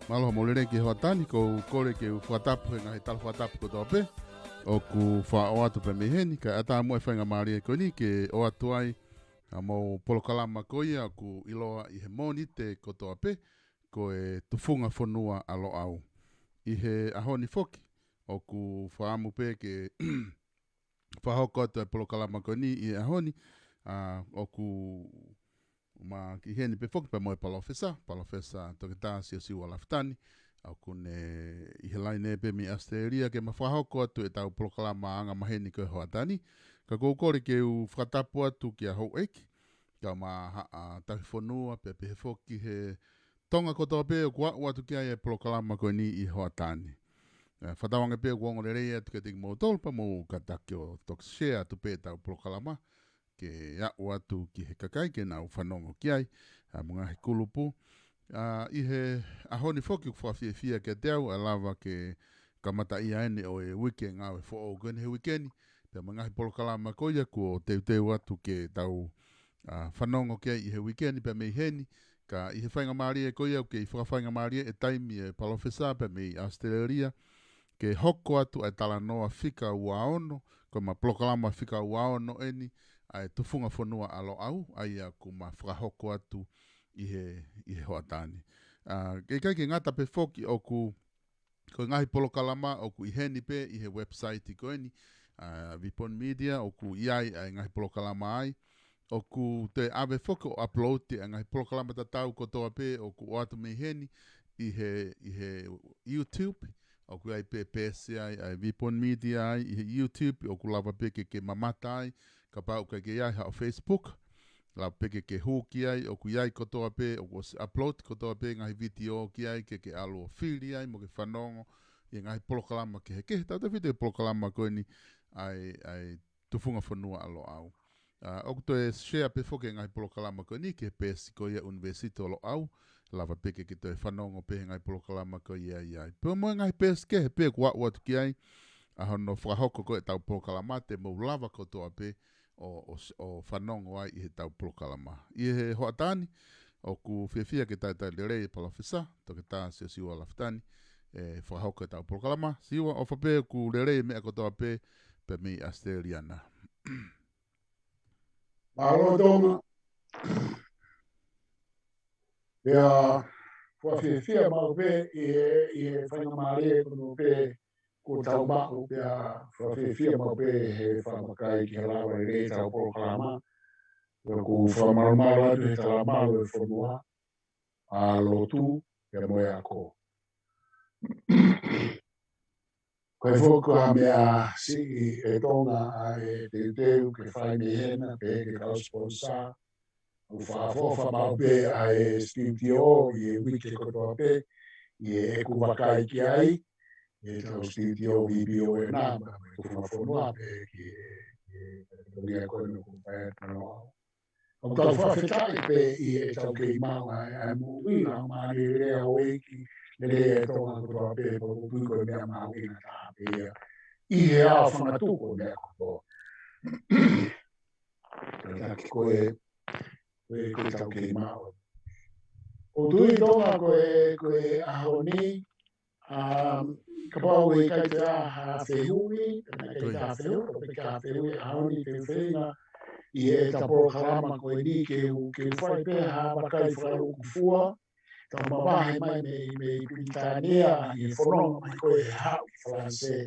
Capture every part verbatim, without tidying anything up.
Mālō mo e lelei ki he hoʻatā ni, ʻoku ou kole ke u fakatapu he ngaahi tala fakatapu kotoa pē ʻoku fakaʻoatu pē mei heni, kae ʻatā muʻa e faingamālie ko eni ke ʻoatu ai ʻa e polokalama ko ia ʻoku ʻiloa ʻi he Mōnite kotoa pē ko e Tufunga Fonua ʻa Loʻau. ʻI he ʻaho ni foki, ʻoku fakaʻamu pē ke fakahoko atu e polokalama ko eni ʻi he ʻaho ni, ʻa, ʻoku ma ki heni pē foki pea mo e palōfesa, palōfesa Toketā Siosiua Lafitani, ʻoku ne ʻi he laine pē mei ʻAositelēlia ke ma fakahoko atu ʻetau polokalama anga maheni ko e hoʻatā ni. Ka ʻoku ou kole ke u fakatapu atu kia houʻeiki, kae ʻumaʻā haʻa tauhi fonua, pea pehē foki he Tonga kotoa pē ʻoku aʻu atu ki ai e polokalama ko eni ʻi he hoʻatā ni. ʻE, fakatauange pē ʻoku ongo lelei atu kiate kimoutolu pea mou kātaki ʻo toki share atu pē ʻetau polokalama ke aʻu atu ki he kakai ke nau fanongo ki ai, ʻa, mo e ngaahi kulupu. ʻA, ʻi he ʻaho ni foki ʻoku fakafiefia kiate au ʻa e lava ke kamataʻia eni ʻo e uike ngāue foʻou ko eni he uike ni, pea mo e ngaahi polokalama ko ia kuo teuteu atu ke tau, ʻa, fanongo ki ai ʻi he uike ni pea mei heni, ka ʻi he faingamālie ko ia ʻoku kei fakafaingamālie e taimi e palōfesa pea mei ʻAositelēlia, ke hoko atu ʻa e talanoa fika ua ono, ko e ma polokalama fika ua ono eni, ʻa e Tufunga Fonua ʻa Loʻau, ʻa ia ʻoku ma fakahoko atu ʻi he, ʻi he hoʻatā ni. ʻA, ke ʻikai ke ngata pē foki ʻoku, ko e ngaahi polokalama ʻoku ʻi heni pē ʻi he website ko eni, ʻa, VPON Media, ʻoku ʻi ai ʻa e ngaahi polokalama ai, ʻoku toe ʻave foki ʻo upload ʻa e ngaahi polokalama tatau kotoa pē ʻoku ʻoatu mei heni ʻi he, ʻi he YouTube, ʻoku ʻi ai pē peesi ai, ʻa e VPON Media ai, ʻi he YouTube, ʻoku lava pē ke, ke mamata ai, kapau ʻoku ʻikai ke ʻi ai haʻo Facebook, lava pē ke, ke hū ki ai, ʻoku ʻi ai kotoa pē, ʻoku ʻosi upload kotoa pē ngaahi vitiō ki ai, ke, ke ʻalu ʻo fili ai, mo ke fanongo, ʻi he ngaahi polokalama kehekehe, tautefito e polokalama ko eni, ʻa e, ʻa e Tufunga Fonua ʻa Loʻau. ʻA, ʻoku toe share pē foki e ngaahi polokalama ko eni ki he peesi ko ia ʻUnivēsiti ʻo Loʻau, lava pē ke, ke toe fanongo pē he ngaahi polokalama ko ia ʻi ai. Pea mo e ngaahi peesi kehe pē ʻoku aʻu atu ki ai, ʻa hono fakahoko ko ē ʻetau polokalama te mou lava kotoa pē ʻo, ʻo, ʻo fanongo ai ʻi heʻetau polokalama. ʻI he hoʻatā ni, ʻoku fiefia ke talitali lelei e palōfesa, Toketā Siosiua Lafitani, ʻe fakahoko ʻetau polokalama. Siua, ʻofa pē ʻoku lelei e meʻa kotoa pē, pea mei ʻAositelēlia na. Mālō Tonga. Pea, fakafiefia maʻu pē ʻi he, ʻi he faingamālie ko eni pē kuo tau maʻu, pea fakafiefia maʻu pē he fakamakai ki he lava lelei ʻetau polokalama. Pea ʻoku fakamalumalu atu he talamalu e fonua, ʻa e lotu, pea mo e ako. Ko e foki ko ha meʻa siʻi ʻe Tonga ʻa e teuteu ke fai mei hena, pea ke kau sponsor, ʻoku fakaʻofoʻofa maʻu pē ʻa e studio ʻi he uike kotoa pē, ʻi heʻeku vakai ki ai, ʻi heʻetau studio VPON na, mo e Tufunga Fonua pē ki he, ki he, ki he, ko eni ʻoku fai atu ʻa Loʻau. ʻOku tau fakafetaʻi pē ʻi heʻetau kei maʻu ʻa e, ʻa e moʻui ʻa e mālie lea ʻo e ʻEiki, lelei e Tonga kotoa pē, pea ʻoku ou tui ko e meʻa mahuʻinga taha pē ia. ʻI he ʻaofangatuku e meʻa kotoa. Kātaki ko e, ko e, ko ʻetau kei maʻu. ʻOku ou tui Tonga ko e, ko e ʻaho ni, um, kapau ʻe ʻikai te ʻi ai ha fehuʻi, ʻikai te ʻi ai ha fehuʻi, ʻikai te ʻi ai ha fehuʻi, ʻaho ni te u feinga ʻi heʻeta polokalama ko eni ke u, ke u fai pē ha vakai fakalūkufua, tau mavahe mai mei, mei Pilitānia, ʻi he fononga mai ko ē he haʻu ki Falanisē,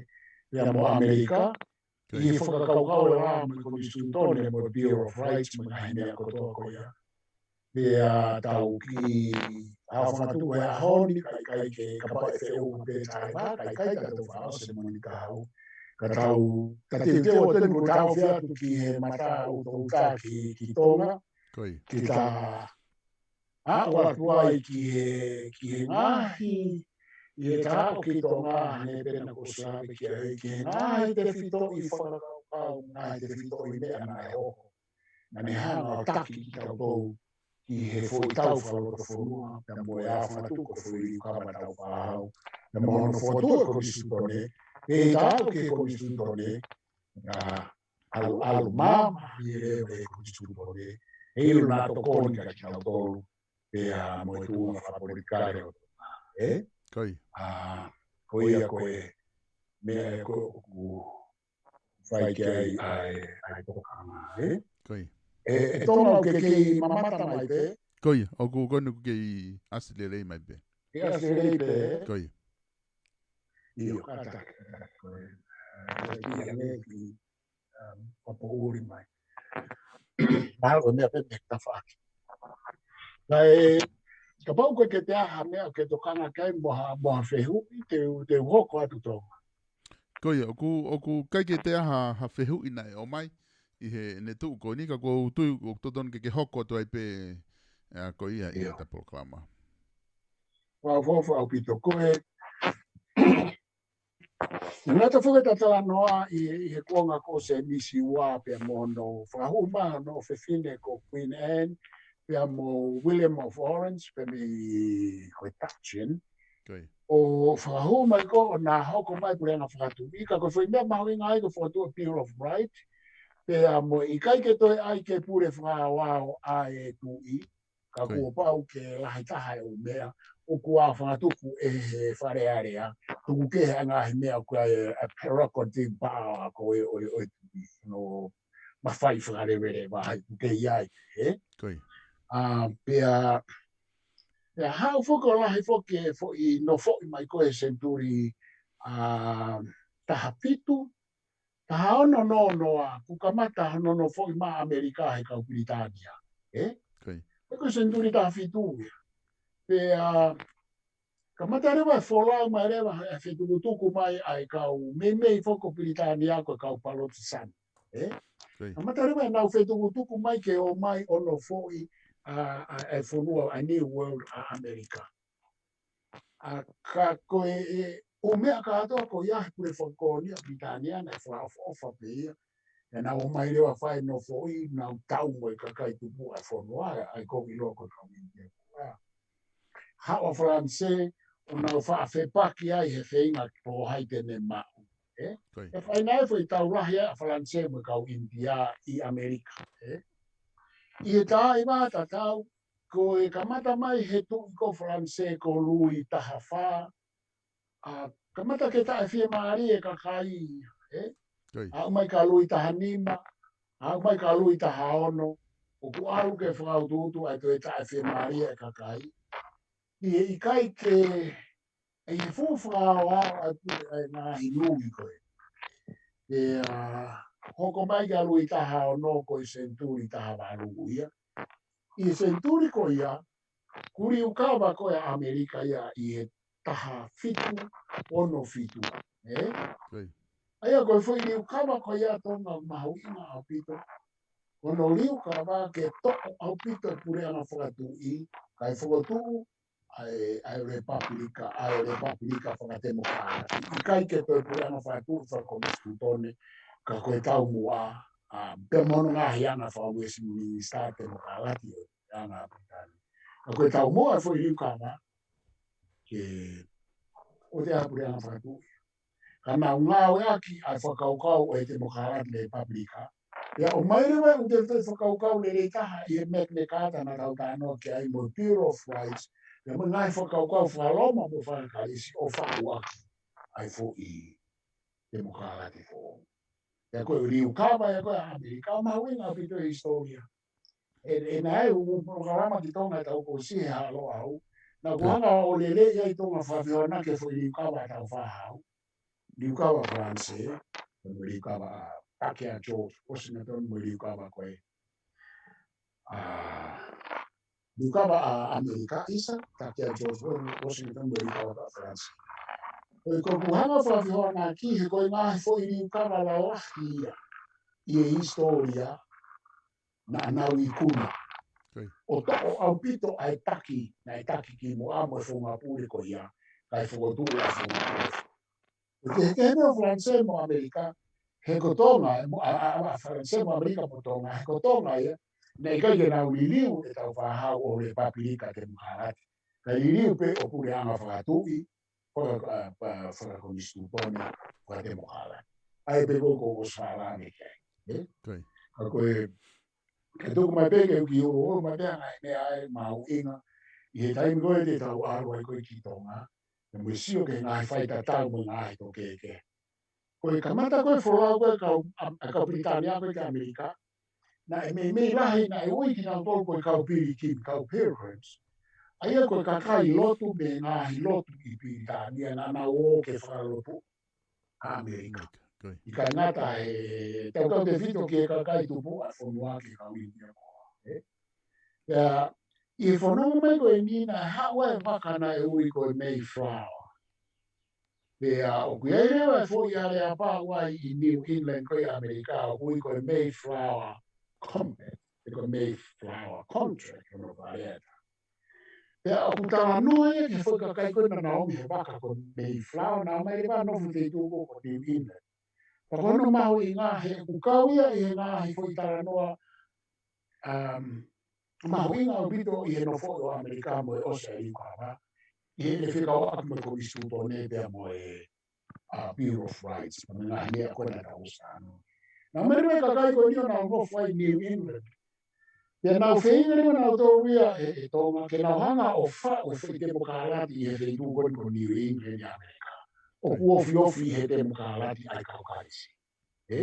pea mo ʻAmelika, ʻi he fakakaukau ʻe lava mo e Konisitūtone mo e Bill of Rights mo e ngaahi meʻa kotoa ko ia. Pea tau kiʻi ʻaofangatuku he ʻaho ni, kae ʻikai ke kapau ʻe feʻunga pē taimi, kae ʻikai ka tau fakaʻosi mo ni ka hau. Ka tau, ka teuteu atu eni kuo tau fie atu ki he mataʻutoʻuta ki, ki Tonga. Ko ia. Ke ta aʻu atu ai ki he, ki he ngaahi, ʻi heʻeta aʻu ki Tonga, ne pena ko sa ki ai, ki he ngaahi tefitoʻi fakakaukau, ngaahi tefitoʻi meʻa naʻe hoko. Naʻa ne hanga ʻo taki kitautolu ki he foʻi tau fakalotofonua, pea mo e ʻaofangatuku e foʻi liliu kava tau fakahau, pea mo hono fokotuʻu e Konisitūtone, pea ʻi heʻeta aʻu ki he Konisitūtone, ʻa, ʻalu, ʻalu mamahi leva e Konisitūtone, heiʻilo naʻa tokoni kiate kitautolu, pea mo e tuʻunga fakapolitikale ʻo Tonga. ē? Ko ia. ʻA, ko ia ko e meʻa ē ko ē ʻoku fai ki ai ʻa e, ʻa e tokanga, ē? Ko ia. ʻE, ʻe Tonga ʻoku ke kei mamata mai pē? Ko ia, ʻoku, ko eni ʻoku kei ʻasi lelei mai pē. Kei ʻasi lelei pē, ē? Ko ia. ʻIo, kātaki, kātaki ko e, ʻa, ko e ki ʻange ki, um, papoʻuli mai. Mahalo ko e meʻa pē mei tafaʻaki. Kae, kapau ko e ke te aha meʻa ke tokanga ki ai mo ha, mo ha fehuʻi, te u, te u hoko atu Tonga. Ko ia, ʻoku, ʻoku ʻikai ke te aha ha fehuʻi naʻe ʻomai ʻi heʻene tuʻu ko eni, ka ʻoku ou tui ʻoku totonu ke ke hoko atu ai pē, ʻa, ko ia ʻi ʻIo. Heʻeta polokalama. Fakaʻofoʻofa ʻaupito ko e. Ngata foki ʻeta talanoa ʻi, ʻi he kuonga ko ē ʻo Sēmisi Ua pea mo hono fakahū mai hono ʻofefine ko Queen Anne, pea mo William of Orange, pea mei ko e Dutch, ē? Ko ia. ʻO fakahū mai ko ē ʻo na hoko mai puleʻanga fakatuʻi, ka ko e foʻi meʻa mahuʻinga ai ko e fokotuʻu Bill of Rights, pea mo e ʻikai ke toe ʻai ke pule fakaaoao ʻa e tuʻi, ka Ko ia. kuo pau ke lahi taha e ʻū meʻa, ʻoku ʻa fakatupu ʻe he Fale Alea, tuku kehe ʻa e ngaahi meʻa ʻoku ʻi ai e prerogative power ko ē ʻo e, ʻo e tuʻi, no, mafai fakaleveleva ai, ʻoku kei ʻi ai, ē? Ko ia. ʻA, pea, pea haʻu foki ʻo lahi foki e foʻi nofoʻi mai ko ē he senituli, ʻa, taha fitu, taha ono noa noa, kuo kamata hono nofoʻi mai ʻa ʻAmelika he kau Pilitānia, ē? Ko ia. Ko e senituli taha fitu ia. Pea, kamata leva e folau mai leva, e fetukutuku mai ʻa e kau meimei foki ʻo Pilitānia ko e kau Palotisani, ē? Ko ia. Kamata leva ʻenau fetukutuku mai ke ō mai ʻo nofoʻi ʻa, ʻa, ʻa e fonua, ʻa e New World ʻa ʻAmelika. ʻA, ka ko e, e, ʻū meʻa kātoa ko ia he pule fakakolonia Pilitānia naʻe fakaʻofoʻofa pē ia. ʻE nau ō mai leva fai nofoʻi, nau tau mo e kakai tupu ʻa e fonua, ʻa e kovi loko kau ʻInitia. ʻA, haʻu ʻa Falanisē, ʻo nau faʻa fepaki ai he feinga ko hai te ne maʻu, ē? Ko ia. ʻE fai nai foʻi tau lahi ʻa Falanisē mo e kau ʻInitia ʻi ʻAmelika, ē? ʻI he taimi tatau, ko e kamata mai he tuʻi ko Falanisē ko Lui taha fā, ʻa, kamata ke taʻefiemālie e kakai, ē? Ko ia. Aʻu mai kia Lui taha nima, aʻu mai kia Lui taha ono, ʻoku ʻalu ke fakautuutu ʻa e toe taʻefiemālie e kakai. ʻI he ʻikai ke, ʻi he fuʻu fakaaoao ʻa e pule ʻa e ngaahi Lui ko ē. ʻE, ʻa, hoko mai kia Lui taha ono ko e senituli taha valu ia. ʻI he senituli ko ia, kuo liukava ko ē ʻa ʻAmelika ia ʻi he taha fitu ono fitu, ē? Ko ia. ʻA ia ko e foʻi liukava ko ia Tonga mahuʻinga ʻaupito. Ko hono liukava ke toʻo ʻaupito e puleʻanga fakatuʻi, kae fokotuʻu ʻa e, ʻa e Lepapulika, ʻa e Lepapulika fakatemokālati. ʻIkai ke toe puleʻanga fakatuʻi fakakonisitūtone, ka ko e taumuʻa, ʻa, pea mo hono ngaahi anga faka-Westminster temokālati ʻo e anga Pilitānia. Ka ko e taumuʻa e foʻi liukava, ke ʻoua te ʻi ai ha puleʻanga fakatuʻi. Ka nau ngāueʻaki ʻa e fakakaukau ʻo e temokālati mo e Lepapulika. Pea ʻomai leva e ʻū tefitoʻi fakakaukau lelei taha ʻi he Magna Carta naʻa tau talanoa ki ai mo e Bill of Rights. Pea mo e ngaahi fakakaukau faka-Loma mo faka-Kalisi ʻo faʻu ʻaki ʻa e foʻi temokālati foʻou. Pea ko e liukava ia ko ē ʻa ʻAmelika, mahuʻinga ʻaupito he hisitōlia. ʻE, ʻe naʻe ʻi ai e ʻū polokalama ki Tonga ʻe tau ko si he halo au. Naʻa ku Ko ia. hanga ʻo lelei ai Tonga fakafehoanaki e foʻi liukava ʻa Tāufaʻāhau. Liukava Falanisē, mo e liukava ʻa Taki ʻa George Washington, mo e liukava ko ē. ʻA, liukava ʻa ʻAmelika ʻisa, Taki ʻa George Washington, mo e liukava ʻa Falanisē. Ko e ko ʻeku hanga fakafehoanaki he ko e ngaahi foʻi liukava lalahi ia ʻi he hisitōlia naʻa nau ikuna. Ko ia. ʻO toʻo ʻaupito ʻa e taki, naʻe taki kimuʻa mo e founga pule ko ia, kae fokotuʻu ʻa e founga pule. ʻE kehekehe ʻa Falanisē mo ʻAmelika, he ko Tonga, mo, ʻa, ʻa, ʻa Falanisē mo ʻAmelika mo Tonga, he ko Tonga ia, naʻe ʻikai ke nau liliu ʻe Tāufaʻāhau ʻo Lepapulika temokālati. Kae liliu pē ʻo puleʻanga fakatuʻi, faka-, ʻa, pa-, fakakonisitūtone, fakatemokālati. ʻA ia pē ko ē ʻoku ou ʻosi falala ange ki ai. Ē? Ko ia. Ka ko e, ke tuku mai pē ke u kiʻi ʻuluʻulu mai pē ʻa e ngaahi meʻa ʻe mahuʻinga. ʻI he taimi ko ē te tau ʻalu ai ko ē ki Tonga, ʻa mo e sio ki he ngaahi faitatau mo e ngaahi tokēkehe. Ko e kamata ko ē folau ko ē kau, ʻa, ʻa kau Pilitānia ko ē ki ʻAmelika, naʻe meimei lahi, naʻe ui kinautolu ko e kau pilikimi, kau pilgrims. ʻA ia ko e kakai lotu mei he ngaahi lotu ʻi Pilitānia naʻa nau ō ke fakalotu ʻAmelika. ʻIkai ngata he tautau tefito ki he kakai tupu ʻa e fonua ki he kau India ko ē. Pea, ʻi he fononga mai ko eni naʻe haʻu ai e vaka naʻe ui ko e Mayflower. Pea, ʻoku ʻi ai leva e foʻi aleapau ʻi New England ko ē ʻAmelika, ʻoku ui ko e Mayflower Compact, pe ko e Mayflower Contract, hono fakalea ʻe taha. Pea ʻoku talanoa ia ki he foʻi kakai ko ē naʻa nau ō mei he vaka ko e Mayflower, naʻa nau ōmai leva ʻo nofo ʻi he feituʻu ko ē ko New England. Pea ko hono mahuʻinga he ʻoku kau ia ʻi he ngaahi foʻi talanoa, um, mahuʻinga ʻaupito ʻi he nofo ʻo ʻAmelika mo e ʻosi ʻa e liukava, ʻi heʻene fekauʻaki mo e Konisitūtone pea mo e, uh, Bill of Rights, mo e ngaahi meʻa ko ē naʻa tau ʻosi talanoa. Naʻa nau ōmai leva e kakai ko eni ʻo nau nofo ai New England. Pea nau feinga leva nautolu ia ʻe, ʻe Tonga ke nau hanga ʻo faʻu e foʻi temokalati ʻi he feituʻu ko eni ko New England ʻi ʻAmelika. ʻOku ofiofi he temokalati ʻa e kau Kalisi. ʻE?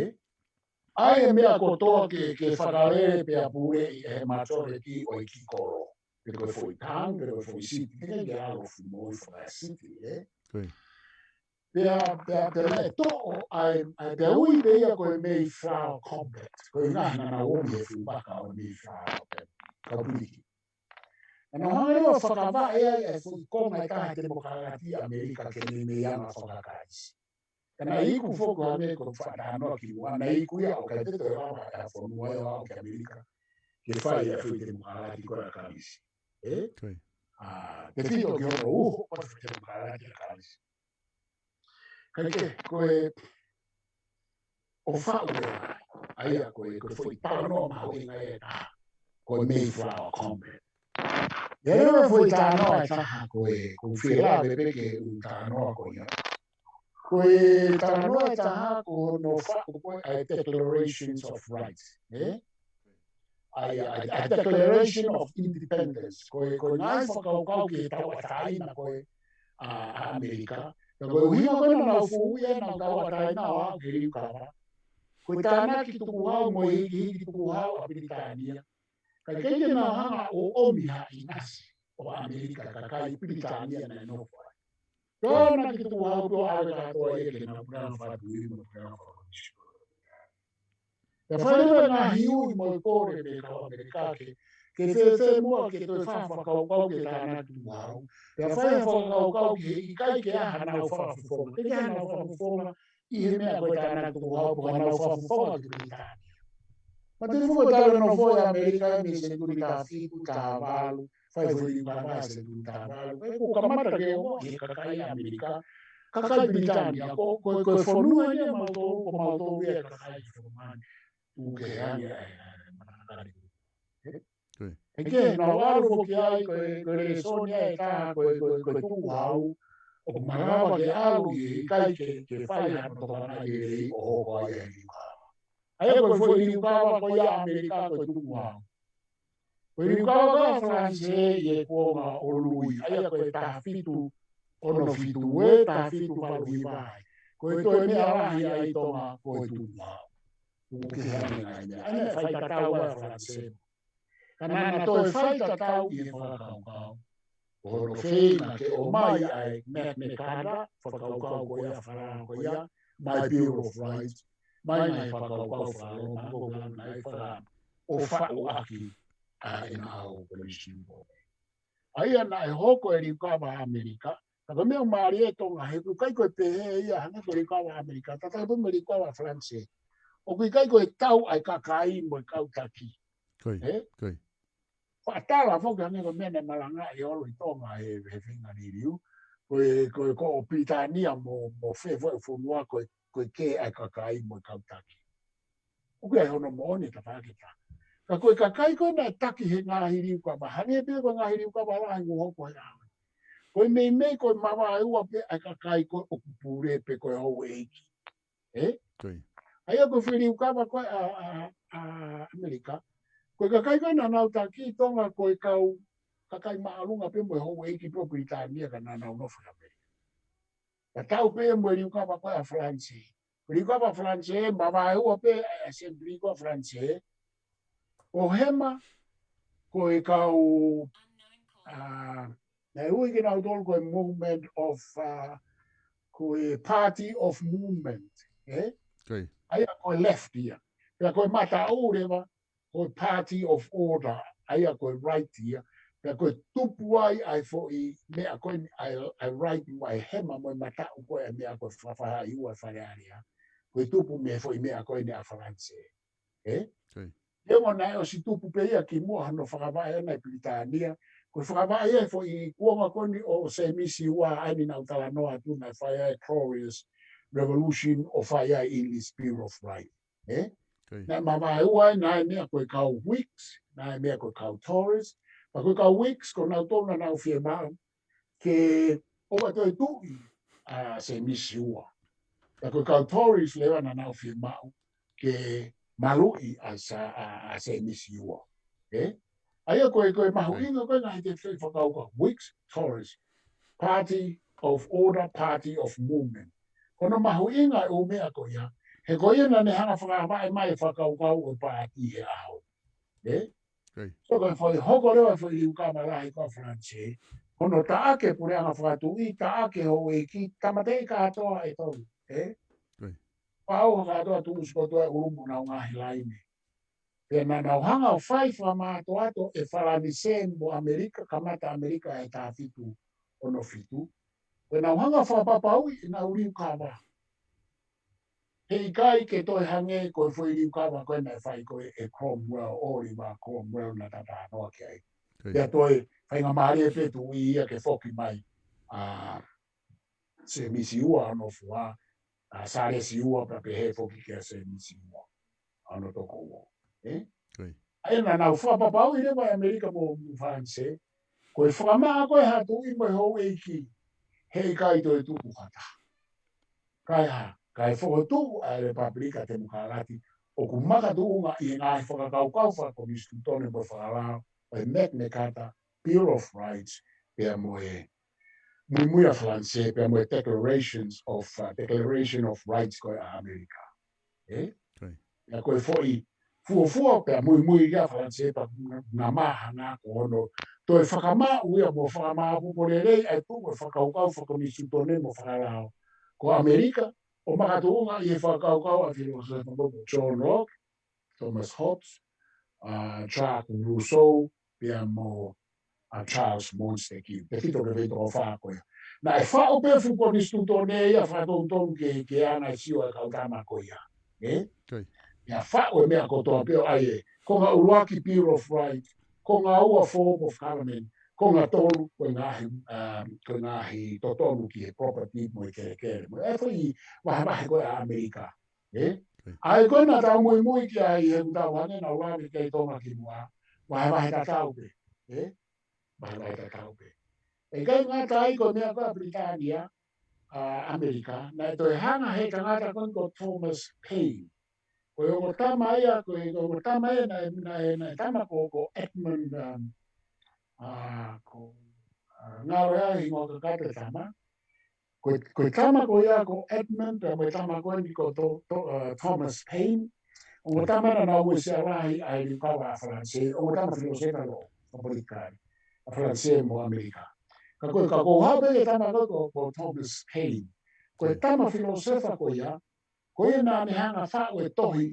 ʻA e meʻa kotoa ke, ke fakalele pea puleʻi ʻe he majority ʻo e kiʻi kolo. Pe ko e foʻi town, pe ko e foʻi city, teʻeki ke ʻalu ʻo fumoʻi fakaesiti, ʻe? Pea, pea, pea naʻe toʻo ʻa e, ʻa e, pea ui pē ia ko e Mayflower Compact, ko e ngaahi naʻa nau ō mei he fuʻu vaka ʻo e Mayflower, pea, kau piliki. Naʻa nau hanga leva ʻo fakavaʻe ai e foʻi konga ʻe taha e temokalati ʻi ʻAmelika ke meimei anga faka-Kalisi. Ka naʻe iku foki ʻa e meʻa ko e faʻa talanoa kimuʻa, naʻe iku ia ʻo ʻikai te toe lava ʻe ha fonua ia ʻo aʻu ki ʻAmelika ke fai e foʻi temokalati ko ē ʻa e Kalisi. ʻE? ʻA, tefito ki hono uho ko e foʻi temokalati ʻa e Kalisi. Kae kehe, ko e ʻo faʻu e, ʻa ia ko e, ko e foʻi talanoa mahuʻinga ʻe taha, ko e Mayflower Compact. ʻI ai leva e foʻi talanoa ʻe taha ko e, ʻoku ou fie lave pē ki he ʻū talanoa ko ia. Ko e talanoa ʻe taha ko hono faʻu ko ē ʻa e Declarations of Rights, ʻe? ʻA ia, ʻa e, ʻa e Declaration of Independence. Ko e, ko e ngaahi fakakaukau ki he tauʻatāina ko ē ʻa, ʻa ʻAmelika. Pea ko e ʻuhinga ko ē naʻa nau fuʻu ui ʻenau tauʻatāina ʻo aʻu ki he liukava, ko e tānaki tukuhau mo e hikihiki tukuhau ʻa Pilitānia. Kae ʻikai ke nau hanga ʻo ʻomi ha ʻinasi ʻo ʻAmelika, kakai Pilitānia naʻe nofo ai. Tānaki tukuhau pē ʻo ʻave kātoa ia ke nau puleʻanga fakatuʻi mo e puleʻanga fakakonisitūtone. Pea fai leva e ngaahi ui mo e kole mei he kau ʻAmelika ke, ke fēfē muʻa ke toe fai ha fakakaukau ki he tānaki tukuhau. Pea fai ha fakakaukau ki he ʻikai ke ʻi ai hanau fakafofonga. ʻIkai ke ʻi ai hanau fakafofonga ʻi he meʻa ko e tānaki tukuhau pe ko hanau fakafofonga ki Pilitānia. Manatuʻi foki ko e talanoa foki ʻa ʻAmelika mei he senituli taha fitu, taha valu, fai foʻi liukava he senituli taha valu. Pea kuo kamata ke ongoʻi ʻe he kakai ʻAmelika, kakai Pilitānia, ko, ko, ko e fonua eni ʻa mautolu, ko mautolu ia e kakai fonua ni. Tuku kehe ange ʻa e, ʻa e matakali. ʻE? ʻE ke, naʻa nau ʻalu foki ai, ko e, ko e lēsoni ʻe taha, ko e, ko e, ko e tukuhau. ʻOku malava ke ʻalu ʻi he ʻikai ke, ke fai ha tokanga lelei ʻo hoko ai e liukava. ʻA ia ko e foʻi liukava ko ia ʻa ʻAmelika ko e tukuhau. Ko e liukava ko ē ʻa Falanisē ʻi he kuonga ʻo Lui, ʻa ia ko e taha fitu ono fitu ē, taha fitu valu hiva ai. Ko e toe meʻa lahi ai ʻi Tonga ko e tukuhau. Tuku kehe ange e ngaahi meʻa. ʻA ia naʻe faitatau ai ʻa Falanisē. Ka naʻa na toe faitatau ʻi he fakakaukau. Ko hono feinga ke ʻomai ʻa e Magna Carta, fakakaukau ko ia, falala ko ia, mo e Bill of Rights, mo e ngaahi fakakaukau faka-Loma, ko e ngaahi faka-, ʻo faʻu ʻaki ʻa ʻenau konisitūtone. ʻA ia naʻe hoko e liukava ʻa ʻAmelika, ka ko e meʻa ʻoku mālie ʻi Tonga he ʻoku ʻikai ko e pehē ia hangē ko e liukava ʻa ʻAmelika, tatau pē mo e liukava ʻa Falanisē. ʻOku ʻikai ko e tau ʻa e kakai mo e kau taki. ʻE? Faʻa tala foki hangē ko e meʻa naʻe malangaʻi ʻe ʻOlo ʻi Tonga he, he feinga liliu. Ko e, ko e, ko Pilitānia mo, mo fē foʻi fonua ko e, ko e kē ʻa e kakai mo e kau taki. ʻOku ʻi ai hono moʻoni, tafaʻaki ʻe taha. Ka ko e kakai ko ē naʻe taki he ngaahi liukava, hangē pē ko e ngaahi liukava lahi kuo hoko he ʻaho ni. Ko e meimei ko e mavaeua pē ʻa e kakai ko ē ʻoku pule pe ko e houʻeiki. ʻE? ʻA ia ko e foʻi liukava ko ē ʻa, ʻa, ʻa ʻAmelika. Ko e kakai ko ē naʻa nau taki ʻi Tonga ko e kau kakai māʻolunga pē mo e houʻeiki pē ʻo Pilitānia ka naʻa nau nofo ʻi ʻAmelika. Tatau pē mo e liukava ko ē ʻa Falanisē. Liukava ʻa Falanisē, mavaeua pē ʻa e assembly ko ē ʻa Falanisē. ʻO hema, ko e kau, ā, naʻe ui kinautolu ko e movement of, ā, ko e party of movement, ē? Ko ia. ʻA ia ko e left ia. Pea ko e mataʻu leva, ko e party of order, ʻa ia ko e right ia. Pea ko e tupu ai ʻa e foʻi meʻa ko eni ʻa e, ʻa e right mo e hema mo e mataʻu ko ē ʻa e meʻa ko e fakafaʻahi ua ʻa e Fale Alea. Ko e tupu mei he foʻi meʻa ko eni ʻa Falanisē. Ē? Ko ia. Neongo naʻe ʻosi tupu pē ia kimuʻa hono fakavaʻe ʻana ʻe Pilitānia. Ko e fakavaʻe ia ʻa e foʻi kuonga ko eni ʻo Sēmisi Ua ʻa eni naʻa ku talanoa atu naʻe fai ai e Glorious Revolution ʻo fai ai e English Bill of Rights. Ē? Ko ia. Naʻe mavaeua ai, naʻe meʻa ko e kau Whigs, naʻe meʻa ko e kau Tories, pea ko e kau Whigs ko nautolu naʻa nau fiemaʻu ke ʻoua toe tuʻi ʻa Sēmisi Ua. Pea ko e kau Tories leva naʻa nau fiemaʻu ke maluʻi ʻa Sa-, ʻa, ʻa Sēmisi Ua. Ē? ʻA ia ko e, ko e mahuʻinga ko ē ngaahi tefitoʻi fakakaukau, Whigs, Tories, party of order, party of movement. Ko hono mahuʻinga e ʻū meʻa ko ia, he ko ia naʻa ne hanga fakavaʻe mai e fakakaukau ʻo e paati he ʻaho. Ē? Ko ia. So ko e foʻi hoko leva e foʻi liukava lahi ko ē ʻa Falanisē, hono taʻaki e puleʻanga fakatuʻi, taʻaki e houʻeiki, tāmateʻi kātoa ʻe tolu. Ē? Ko ia. Pau ha kātoa tuʻusi kotoa e ʻulu mo honau ngaahi laine. Pea naʻa nau hanga ʻo fai fakamātoato ʻe Falanisē mo ʻAmelika, kamata ʻAmelika ʻi he taha fitu ono fitu. Pea nau hanga ʻo fakapapauʻi ʻenau liukava. He ʻikai ke toe hangē ko e foʻi liukava ko ē naʻe fai ko ē ʻe Cromwell, Oliver Cromwell naʻa ta talanoa ki ai. Ko ia. Pea toe faingamālie pē tuʻi ia ke foki mai ʻa Sēmisi Ua hono fua, ʻa Sālesi Ua pea pehē foki kia Sēmisi Ua hono tokoua. Ē? Ko ia. ʻA ia naʻa nau fakapapauʻi leva ʻe ʻAmelika mo, mo Falanisē, ko e fakamaʻa ko ē ha tuʻi mo e houʻeiki, he ʻikai toe tupu ha taha. Kae hā, kae fokotuʻu ʻa e Lepapulika Temokalati, ʻoku makatuʻunga ʻi he ngaahi fakakaukau fakakonisitūtone mo fakalao, ʻo e Magna Carta, Bill of Rights, pea mo e muimui ʻa Falanisē, pea mo e Declarations of, uh, Declaration of Rights ko ē ʻa ʻAmelika. Ē? Ko ia. Pea ko e foʻi fuofua pea muimui ia ʻa Falanisē pea na mahanga ko hono toe fakamaʻu ia mo fakamāʻopoʻopo lelei ʻa e tuʻu e fakakaukau fakakonisitūtone mo fakalao ko ʻAmelika, ʻo makatuʻunga ʻi he fakakaukau ʻa e filōsefa ko John Locke, Thomas Hobbes, ʻa Jacques Rousseau, pea mo ʻa Charles Montesquieu. Tefito ki he toko fā ko ia. Naʻe faʻu pē fuʻu konisitūtone ia fakatonutonu ke, ke ʻaonga e sio ʻa e kau tama ko ia. Ē? Ko ia. Ia faʻu e meʻa kotoa pē ʻo ʻai e konga ʻuluaki Bill of Rights, konga ua form of government, konga tolu ko e ngaahi, um, ko e ngaahi totonu ki he property mo e kelekele. Mo e foʻi vahevahe ko ē ʻa ʻAmelika. Ē? Ko ia. ʻA ia ko ē naʻa tau muimui ki ai he ʻoku tau hangē naʻa ku lave ki ai Tonga kimuʻa. Vahevahe tatau pē. Ē? Vahevahe tatau pē. ʻE ʻikai ngata ai ko e meʻa ko ē ʻa Pilitānia, ʻa ʻAmelika, naʻe toe hanga he tangata ko eni ko Thomas Paine. Ko e ongo tama ia, ko e ongo tama ia naʻe, naʻe, naʻe tama ko, ko Edmund, um, ʻa, ko, ʻa, ngalo ia hingoa kakato e tama. Ko e, ko e tama ko ia ko Edmund, pea mo e tama ko eni ko To-, To-, ʻa, Thomas Paine. Ongo tama naʻa nau uesia lahi ʻa e liukava ʻa Falanisē, ongo tama filōsefa loʻo, ʻa politikale, ʻa Falanisē mo ʻAmelika. Ka ko e, ka ko e hā pē e tama ko, ko, ko Thomas Paine. Ko e tama filōsefa ko ia, ko ia naʻa ne hanga faʻu e tohi,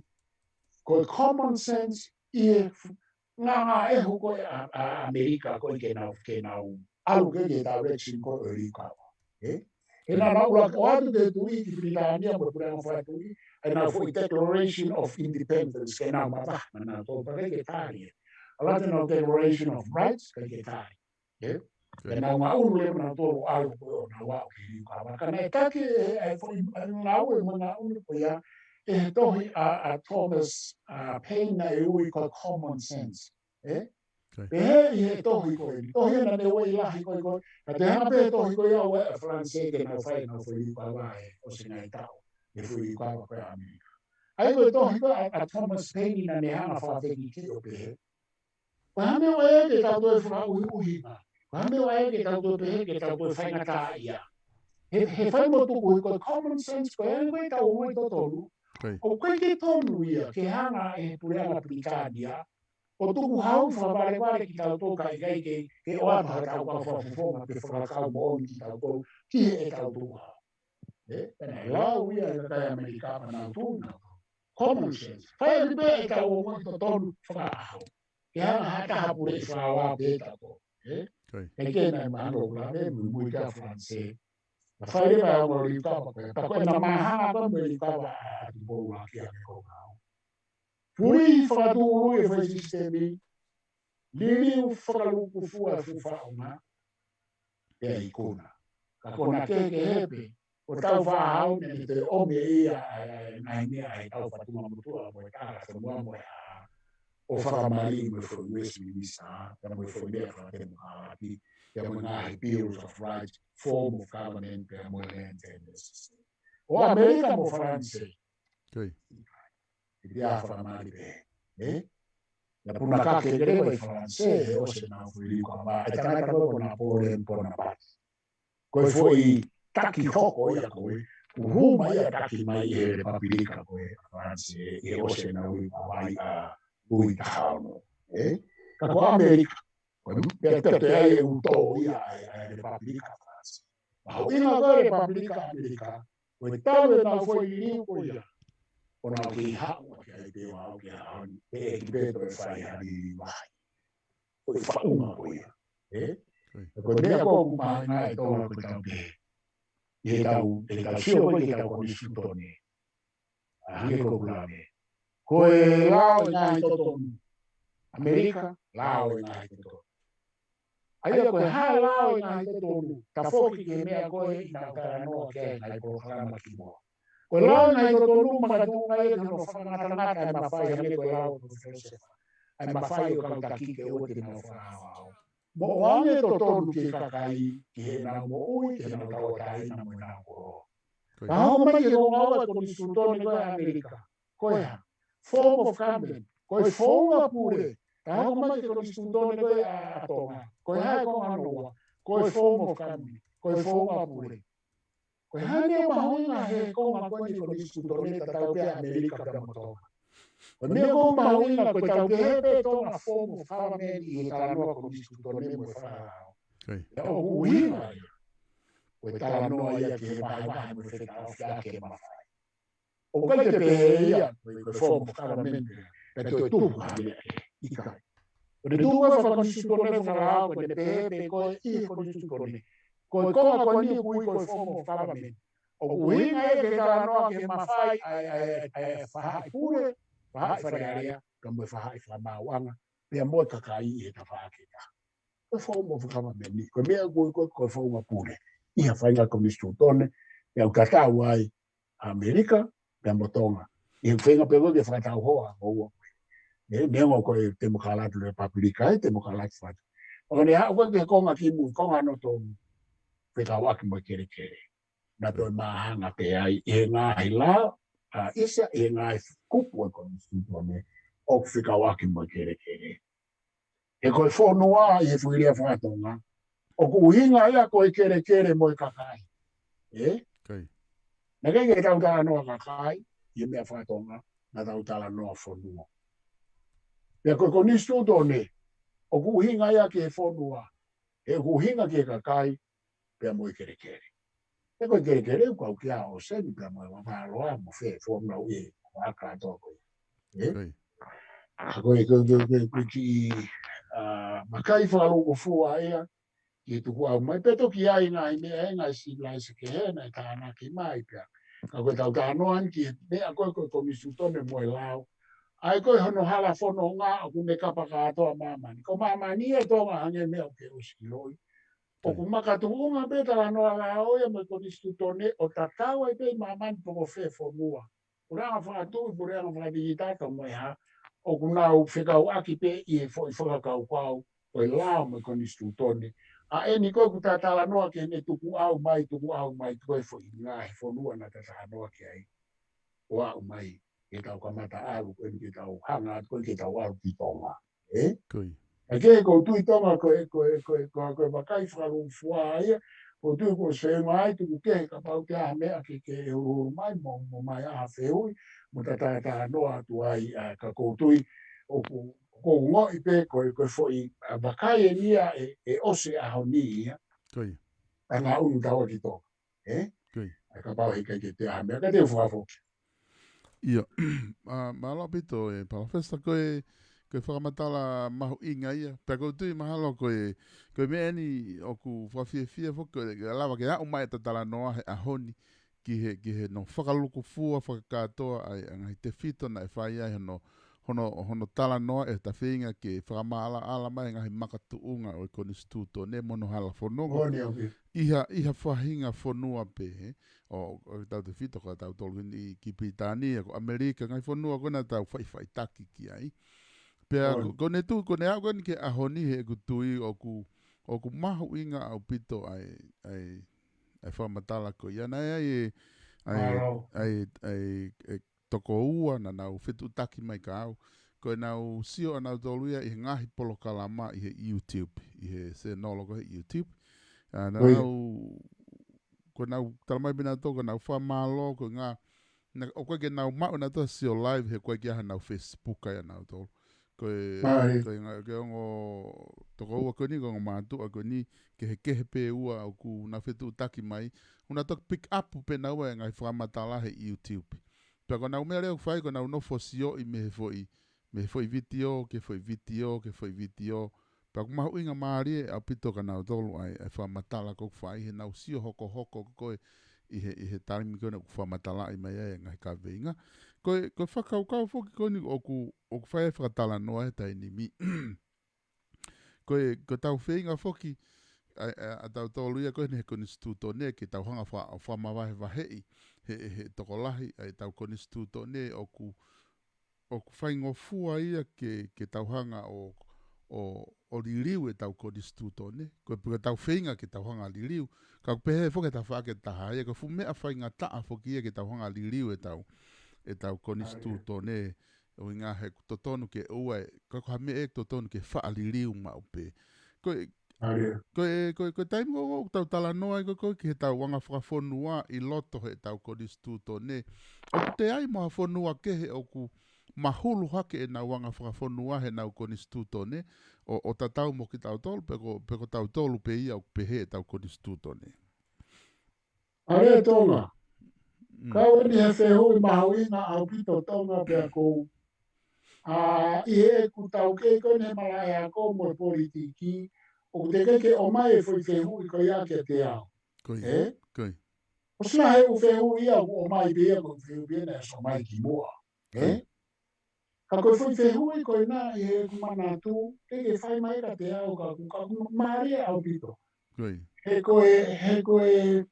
ko e Common Sense ʻi he f-, ngaahi ʻehu ko ē ʻa, ʻa ʻAmelika ko ē ke nau, ke nau ʻalu ki he direction ko ē ʻo e liukava. Ē? He naʻa nau ʻuluaki ʻoatu ki he tuʻi ki Pilitānia mo e puleʻanga fakatuʻi, ʻenau foʻi Declaration of Independence, ke nau mavahe, naʻa nau tō pē ke tali ē. ʻAlu atu ʻenau Declaration of Rights, ke, ke tali. Ē? Ke nau ngaʻunu leva nautolu ʻalu ko ē ʻo nau aʻu ki he liukava. Ka naʻe taki ʻe, ʻe foʻi, ʻe ngāue mo e ngaʻunu ko ia, ʻe he tohi ʻa, ʻa Thomas, ʻa Paine naʻe ui ko e Common Sense. Ē? Ko ia. Pehē ʻi he tohi ko ē. Tohi naʻa ne ueʻi lahi ko ē ko ē. Ka toe hanga pē he tohi ko ia ʻo e ʻa Falanisē ke nau fai ʻenau foʻi liukava ē, ʻosi ngaahi taʻu. ʻE foʻi liukava ko ē ʻa ʻAmelika. ʻA ia ko e tohi ko ē ʻa, ʻa Thomas Paine naʻa ne hanga fakafekiki ʻo pehē. Ko e hā e meʻa ʻoku ʻai ke tau toe fakaʻuhiʻuhi, ko e hā e meʻa ʻoku ʻai ke tau toe pehē ke tau toe faingataʻaʻia. He, he fai mo tuku, ko e common sense, ko e ʻai ko e tau ʻo e totonu. ʻOku ʻikai ke tonu ia ke hanga ʻe he puleʻanga Pilitānia ʻo tukuhau fakavalevale kitautolu kae ʻikai ke, ke ʻoatu haʻatau kau fakafofonga pe fakakaukau moʻoni kitautolu ki heʻetau tukuhau. ʻE, pea naʻe lau ia ʻe he kakai ʻAmelika pea nau tui nautolu. Common sense. Fai ʻaki pē ʻetau ongoʻi totonu fakaʻaho. Ke hanga ha taha pule ʻi fāua pē tautolu. ʻE? ʻIkai ke naʻe mahalo ʻoku lave muimui kia Falanisē. Naʻe fai leva ʻa e ongo liukava ko ē. Pea ko ʻena māhanga ko ē mo e liukava ʻa Tupou Ulakia me ko kau. Puli fakatūʻulu e foʻi sisitemi. Liliu fakalūkufua e fuʻu faʻunga. Pea ikuna. Ka ko ʻena kehekehe pē, ʻo tau fakahau ne te ʻomi ia ʻa e, ʻa e, ngaahi meʻa ʻa e tau fatunga motuʻa mo e tala fonua mo e hā. ʻO fakamaliʻi mo e foʻi U S Minister, pea mo e foʻi meʻa fakatemokalati, pea mo e ngaahi Bills of Rights, form of government, pea mo e land tenures. ʻO ʻAmelika mo Falanisē. ʻIkai. ʻI te ʻa fakamali pē. ʻE? Ia puna ka ke kere ʻi Falanisē, he ʻosi ʻenau foʻi liukava, ʻe tangata ko ē ko Napoleon Bonaparte. Ko e foʻi taki hoko ia ko ē, ʻoku hū mai ia taki mai ʻi he Lepapilika ko ē ʻa Falanisē, ʻi he ʻosi ʻenau liukava ʻa Louis taha ono. ʻE? Ka ko ʻAmelika, ko e pea te te ai e uto ia ʻa e, ʻa e Lepapilika Falanisē. Mahuʻinga ko e Lepapilika ʻAmelika, ko e talu ʻenau foʻi liliu ko ia. ʻO nau kei haʻu ʻaki ai pē ʻo aʻu ki he ʻaho ni, ʻe ʻikai pē toe fai ha liliu lahi. Ko e faʻunga ko ia. ʻE? Ko e meʻa ko ē ʻoku mahuʻinga ʻe Tonga ko ʻetau pehē. ʻI heʻetau, ʻetau sio ko ē ki heʻetau konisitūtone. ʻA hangē ko ʻeku lave. Ko e lao ʻo e ngaahi totonu. ʻAmelika, lao ʻo e ngaahi totonu. ʻA ia ko e hā e lao ʻo e ngaahi totonu, tafoki ki he meʻa ko ē ʻi heʻenau talanoa ki ai e ngaahi polokalama kimuʻa. Ko e lao ʻo e ngaahi totonu makatuʻunga ia ki hono fakangatangata e mafai hangē ko e lau ʻa e Falanisē. ʻA e mafai ʻo e kau taki ke ʻoua te nau fakaʻaoʻao. Mo ʻoange totonu ki he kakai, ki heʻenau moʻui, ki heʻenau tauʻatāina mo ʻenau kolo. Ka hoko mai ki he konga ua e konisitūtone ko ē ʻa ʻAmelika. Ko e hā? Form of government. Ko e founga pule. Ka hoko mai ki he konisitūtone ko ē ʻa, ʻa Tonga. Ko e hā e konga hono ua? Ko e form of government. Ko e founga pule. Ko e hā e meʻa mahuʻinga he konga ko eni konisitūtone tatau pē ʻa ʻAmelika pea mo Tonga. Ko e meʻa ko ē mahuʻinga ko ʻetau kehe pē Tonga form of government ʻi he talanoa konisitūtone mo e fakalao. ʻIkai. Pea ʻoku ʻuhinga ia. Ko e talanoa ia ki he vahevahe mo e fetaʻofiʻaki e mafai. ʻOku ʻikai ke pehē ia, ko e, ko e form of government, pea toe tuku ha meʻa kehe. ʻIkai. Ko ʻene tuku e fakakonisitūtone fakalao, ko ʻene pehē pē ko e ʻi he konisitūtone. Ko e konga ko eni ʻoku ui ko e form of government. ʻOku ʻuhinga ia ki he talanoa ki he mafai ʻa e, ʻa e, ʻa e faʻahi pule, faʻahi Fale Alea, pea mo e faʻahi fakamaauʻanga, pea mo e kakai ʻi he tafaʻaki ʻe taha. Ko e form of government ni, ko e meʻa ko ē, ko e, ko e founga pule. ʻI he faʻahinga konisitūtone, ʻe au tatau ai, ʻAmelika, pea mo Tonga. ʻI he feinga pē ko ē ke fakatau hoa, ʻo ua. ʻE, neongo ko e temokalati Lepapilika, ʻe temokalati fatu. ʻO ne haʻu ko ē ki he konga kimui, konga hono tolu. Fekauʻaki mo e kelekele. Naʻa toe māhanga pē ai, ʻi he ngaahi lao, ʻa ʻisa, ʻi he ngaahi kupu ʻo e konisitūtone, ʻoku fekauʻaki mo e kelekele. He ko e fonua ʻi he foʻi lea faka-Tonga. ʻOku ʻuhinga ia ko e kelekele mo e kakai. ʻE? ʻIkai. Naʻe ʻikai ke tau talanoa kakai, ʻi he meʻa faka-Tonga, naʻa tau talanoa fonua. Pea ko e konisitūtone, ʻoku ʻuhinga ia ki he fonua. He ʻoku ʻuhinga ki he kakai, pea mo e kelekele. He ko e kelekele, ʻoku kau kia ʻo seni pea mo e vavaloa, mo fē, fonau ʻe, ʻa kātoa ko ē. ʻE? ʻIkai. ʻA ko e, ko e, ko e, ko e, ko e kiʻi, ʻa, makai fakalūkufua ia, ki he tukuʻau mai, pea toki ʻi ai ngaahi meʻa, ʻi ai ngaahi sivilaise kehe naʻe tānaki mai pea. Ka ko ʻetau talanoa eni ki he meʻa ko ē ko e konisitūtone mo e lao. ʻA ia ko e hono hala fononga ʻoku ne kapa kātoa māmani. Ko māmani ʻe Tonga hangē meʻa ʻoku ke ʻosi ʻiloʻi. ʻOku makatuʻunga pē talanoa lao ia mo e konisitūtone ʻo tatau ai pē ʻi māmani pe ko fē fonua. ʻOku langa fakatuʻi, ʻoku langa fakadikitato mo e hā, ʻoku nau fekauʻaki pē ʻi he foʻi fakakaukau, ko e lao mo e konisitūtone. ʻA eni ko ē ʻoku ta talanoa ki heʻene tukuʻau mai, tukuʻau mai, ko e foʻi ngaahi fonua naʻa ta talanoa ki ai. ʻO aʻu mai, ke tau kamata ʻalu, ko eni ke tau hanga, ko eni ke tau ʻalu ki Tonga. ʻE? ʻIkai. ʻA ia ko u tui Tonga ko e, ko e, ko e, ko e, ko e vakai fakalūkufua ia, ko u tui ko e sēnga ai tuku kehe kapau te ʻi ai ha meʻa ke, ke huluhulu mai, mo, mo ʻomai ha fehuʻi, mo ta talanoa atu ai, ʻa, ka ko u tui, ʻoku, ko u ongoʻi pē, ko e, ko e foʻi, ʻa, vakai eni ia ʻe, ʻe ʻosi ʻaho ni ia. Ko ia. ʻA ngā ʻunu tau ki Tonga. Ē? Ko ia. ʻA kapau he ʻikai ke te ʻi ai ha meʻa, ka te u fakafoki. ʻIo, ʻa, mālō ʻaupito ē, Palōfesa, ko e, ko e fakamatala mahuʻinga ia. Pea ko u tui mahalo ko e, ko e meʻa eni ʻoku fakafiefia foki, ko e lava ke aʻu mai ʻeta talanoa he ʻaho ni, ki he, ki he hono fakalūkufua, fakakātoa ʻa e, ʻa e ngaahi tefito naʻe fai ai hono, hono, hono talanoa ʻe ta feinga ke fakamaʻalaʻala mai e ngaahi makatuʻunga ʻo e Konisitūtone mo hono hala fononga. ʻI ha, ʻi ha faʻahinga fonua pehē, ʻo, ʻo tautefito ko tautolu eni ki Pilitānia, ko ʻAmelika, ngaahi fonua ko ē naʻa tau faʻifaʻitaki ki ai. Pea ko, ko ʻene tuʻu, ko ʻene aʻu ko eni ki he ʻaho ni he ʻeku tui ʻoku, ʻoku mahuʻinga ʻaupito ʻa e, ʻa e, ʻa e fakamatala ko ia naʻe ʻi ai e, ʻa e, ʻa e, ʻa e, ʻa e toko ua naʻa nau fetuʻutaki mai kiate au. Ko ʻenau sio ʻanautolu ia ʻi he ngaahi polokalama ʻi he YouTube, ʻi he sēnolo ko ē he YouTube. ʻA, naʻa nau, ko ʻenau tala mai pē nautolu, ko ʻenau fakamālō, ko e ngā, naʻa, ʻoku ʻikai ke nau maʻu nautolu ha sio live he ʻoku ʻikai ke ʻi ai haʻanau Facebook ai ʻanautolu. Ko e, ko e ngā, ko e ongo toko ua ko eni, ko e ongo mātuʻa ko eni, kehekehe pē ua ʻoku nau fetuʻutaki mai. ʻOku nau toki pick up pē naua e ngaahi fakamatala he YouTube. Pea ko ʻenau meʻa leva ʻoku fai, ko ʻenau nofo ʻo sioʻi mei he foʻi, mei he foʻi vitiō, ki he foʻi vitiō, ki he foʻi vitiō. Pea ʻoku mahuʻinga mālie ʻaupito kia nautolu ʻa e, ʻa e fakamatala ko ē ʻoku fai, he nau sio hokohoko ko ē ʻi he, ʻi he taimi ko ē naʻa ku fakamatalaʻi mai ai e ngaahi kaveinga. Ko e, ko e fakakaukau foki ko eni ʻoku, ʻoku fai ai e fakatalanoa he taimi ni. Ko e, ko ʻetau feinga foki, ʻa, ʻa, ʻa tautolu ia ko eni he Konisitūtone, ke tau hanga faka-, fakamavahevaheʻi he, he tokolahi ʻa ʻetau Konisitūtone ʻoku, ʻoku faingofua ia ke, ke tau hanga ʻo, ʻo, ʻo liliu ʻetau Konisitūtone. Ko e, ko ʻetau feinga ke tau hanga liliu. Ka ʻoku pehē foki ʻe he tafaʻaki ʻe taha ia, ko e fuʻu meʻa faingataʻa foki ia ke tau hanga liliu ʻetau, ʻetau Konisitūtone. ʻUhinga he ʻoku totonu ke ʻoua ʻe, ka ko ha meʻa ʻe totonu ke faʻa liliu maʻu pē. Ko e, ko e, ko e, ko e taimi ko ē ʻoku tau talanoa ai ko ē ki heʻetau anga fakafonua ʻi loto heʻetau Konisitūtone. ʻOku toe ʻi ai mo ha fonua kehe ʻoku mahulu hake ʻenau anga fakafonua heʻenau Konisitūtone, ʻo, ʻo tatau mo kitautolu, pe ko, pe ko tautolu pē ia ʻoku pehē ʻetau Konisitūtone. ʻA e Tonga. Mm. Ka ko eni he fehuʻi mahuʻinga ʻaupito Tonga pea ko u. ʻA, ʻi heʻeku taukei ko eni he malaʻe ako mo e politiki, ʻoku teʻeki ke ʻomai e foʻi fehuʻi ko ia kiate au. Ko ia. Ē? Ko ia. ʻOsi lahi e ʻū fehuʻi ia ʻoku ʻomai pē ia ko e fehuʻi pē naʻe ʻosi ʻomai kimuʻa. Ē? Ko ia. Ka ko e foʻi fehuʻi ko ena ʻi heʻeku manatu, teʻeki ke fai mai kiate au ka ʻoku, ka ʻoku mālie ʻaupito. Ko ia. He ko e, he ko e,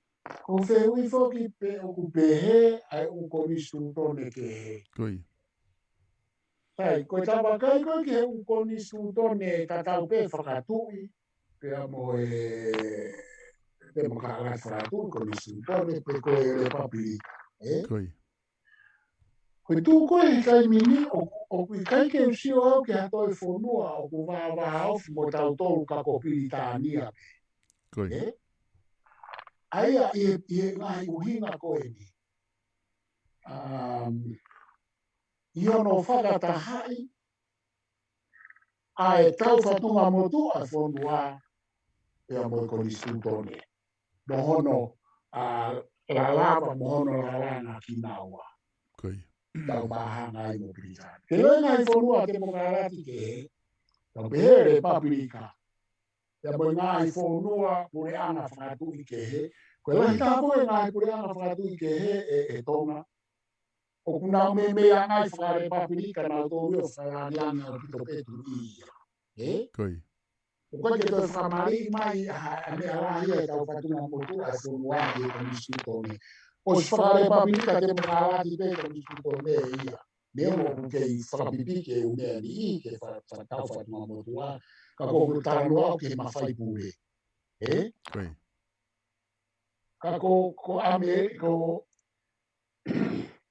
ko e fehuʻi foki pe ʻoku pehē ʻa e ʻū Konisitūtone kehe. Ko ia. Sai, ko e tau vakai ko ē ki he ʻū Konisitūtone tatau pē fakatuʻi, pea mo e temokalati fakatuʻi, Konisitūtone, pe ko e Lepapilika, ē? Ko ia. Ko e tuʻu ko ē he taimi ni ʻoku, ʻoku ʻikai ke u sio au ki ha toe fonua ʻoku vāvāofi mo tautolu ka ko Pilitānia pē. Ko ia. Ē? ʻA ia ʻi he, ʻi he ngaahi ʻuhinga ko eni. Um, ʻi hono fakatahaʻi ʻa e tau fatungamotuʻa ʻa e fonua, pea mo e Konisitūtone. Mo hono, ʻa, lalava, mo hono lalanga kinaua. Ko ia. Tau māhanga ai mo Pilitānia. Ke loi ngaahi fonua temokalati kehe, tau pehē Lepapilika. Pea mo e ngaahi fonua puleʻanga fakatuʻi kehe. Ko e lahi taha ko ē ngaahi puleʻanga fakatuʻi kehe ʻe, ʻe Tonga. ʻOku nau meimei anga ʻi fakalepapilika nautolu ʻo fakalāngilangi ʻaupito pē tuʻi ia. Ē? Ko ia. ʻOku ʻikai ke toe fakamaliʻi mai ha, ha meʻa lahi ʻi he tau fatungamotuʻa ʻa e fonua ʻi he Konisitūtone. ʻOsi fakalepapilika temokalati pē Konisitūtone ia. Neongo ʻoku kei fakapipiki e ʻū meʻa ni ʻi he fa-, fa-, tau fatungamotuʻa. Ka ko ʻeku talanoa ʻoku kei mafai pule. Ē? Ko ia. Ka ko, ko ʻAme-, ko,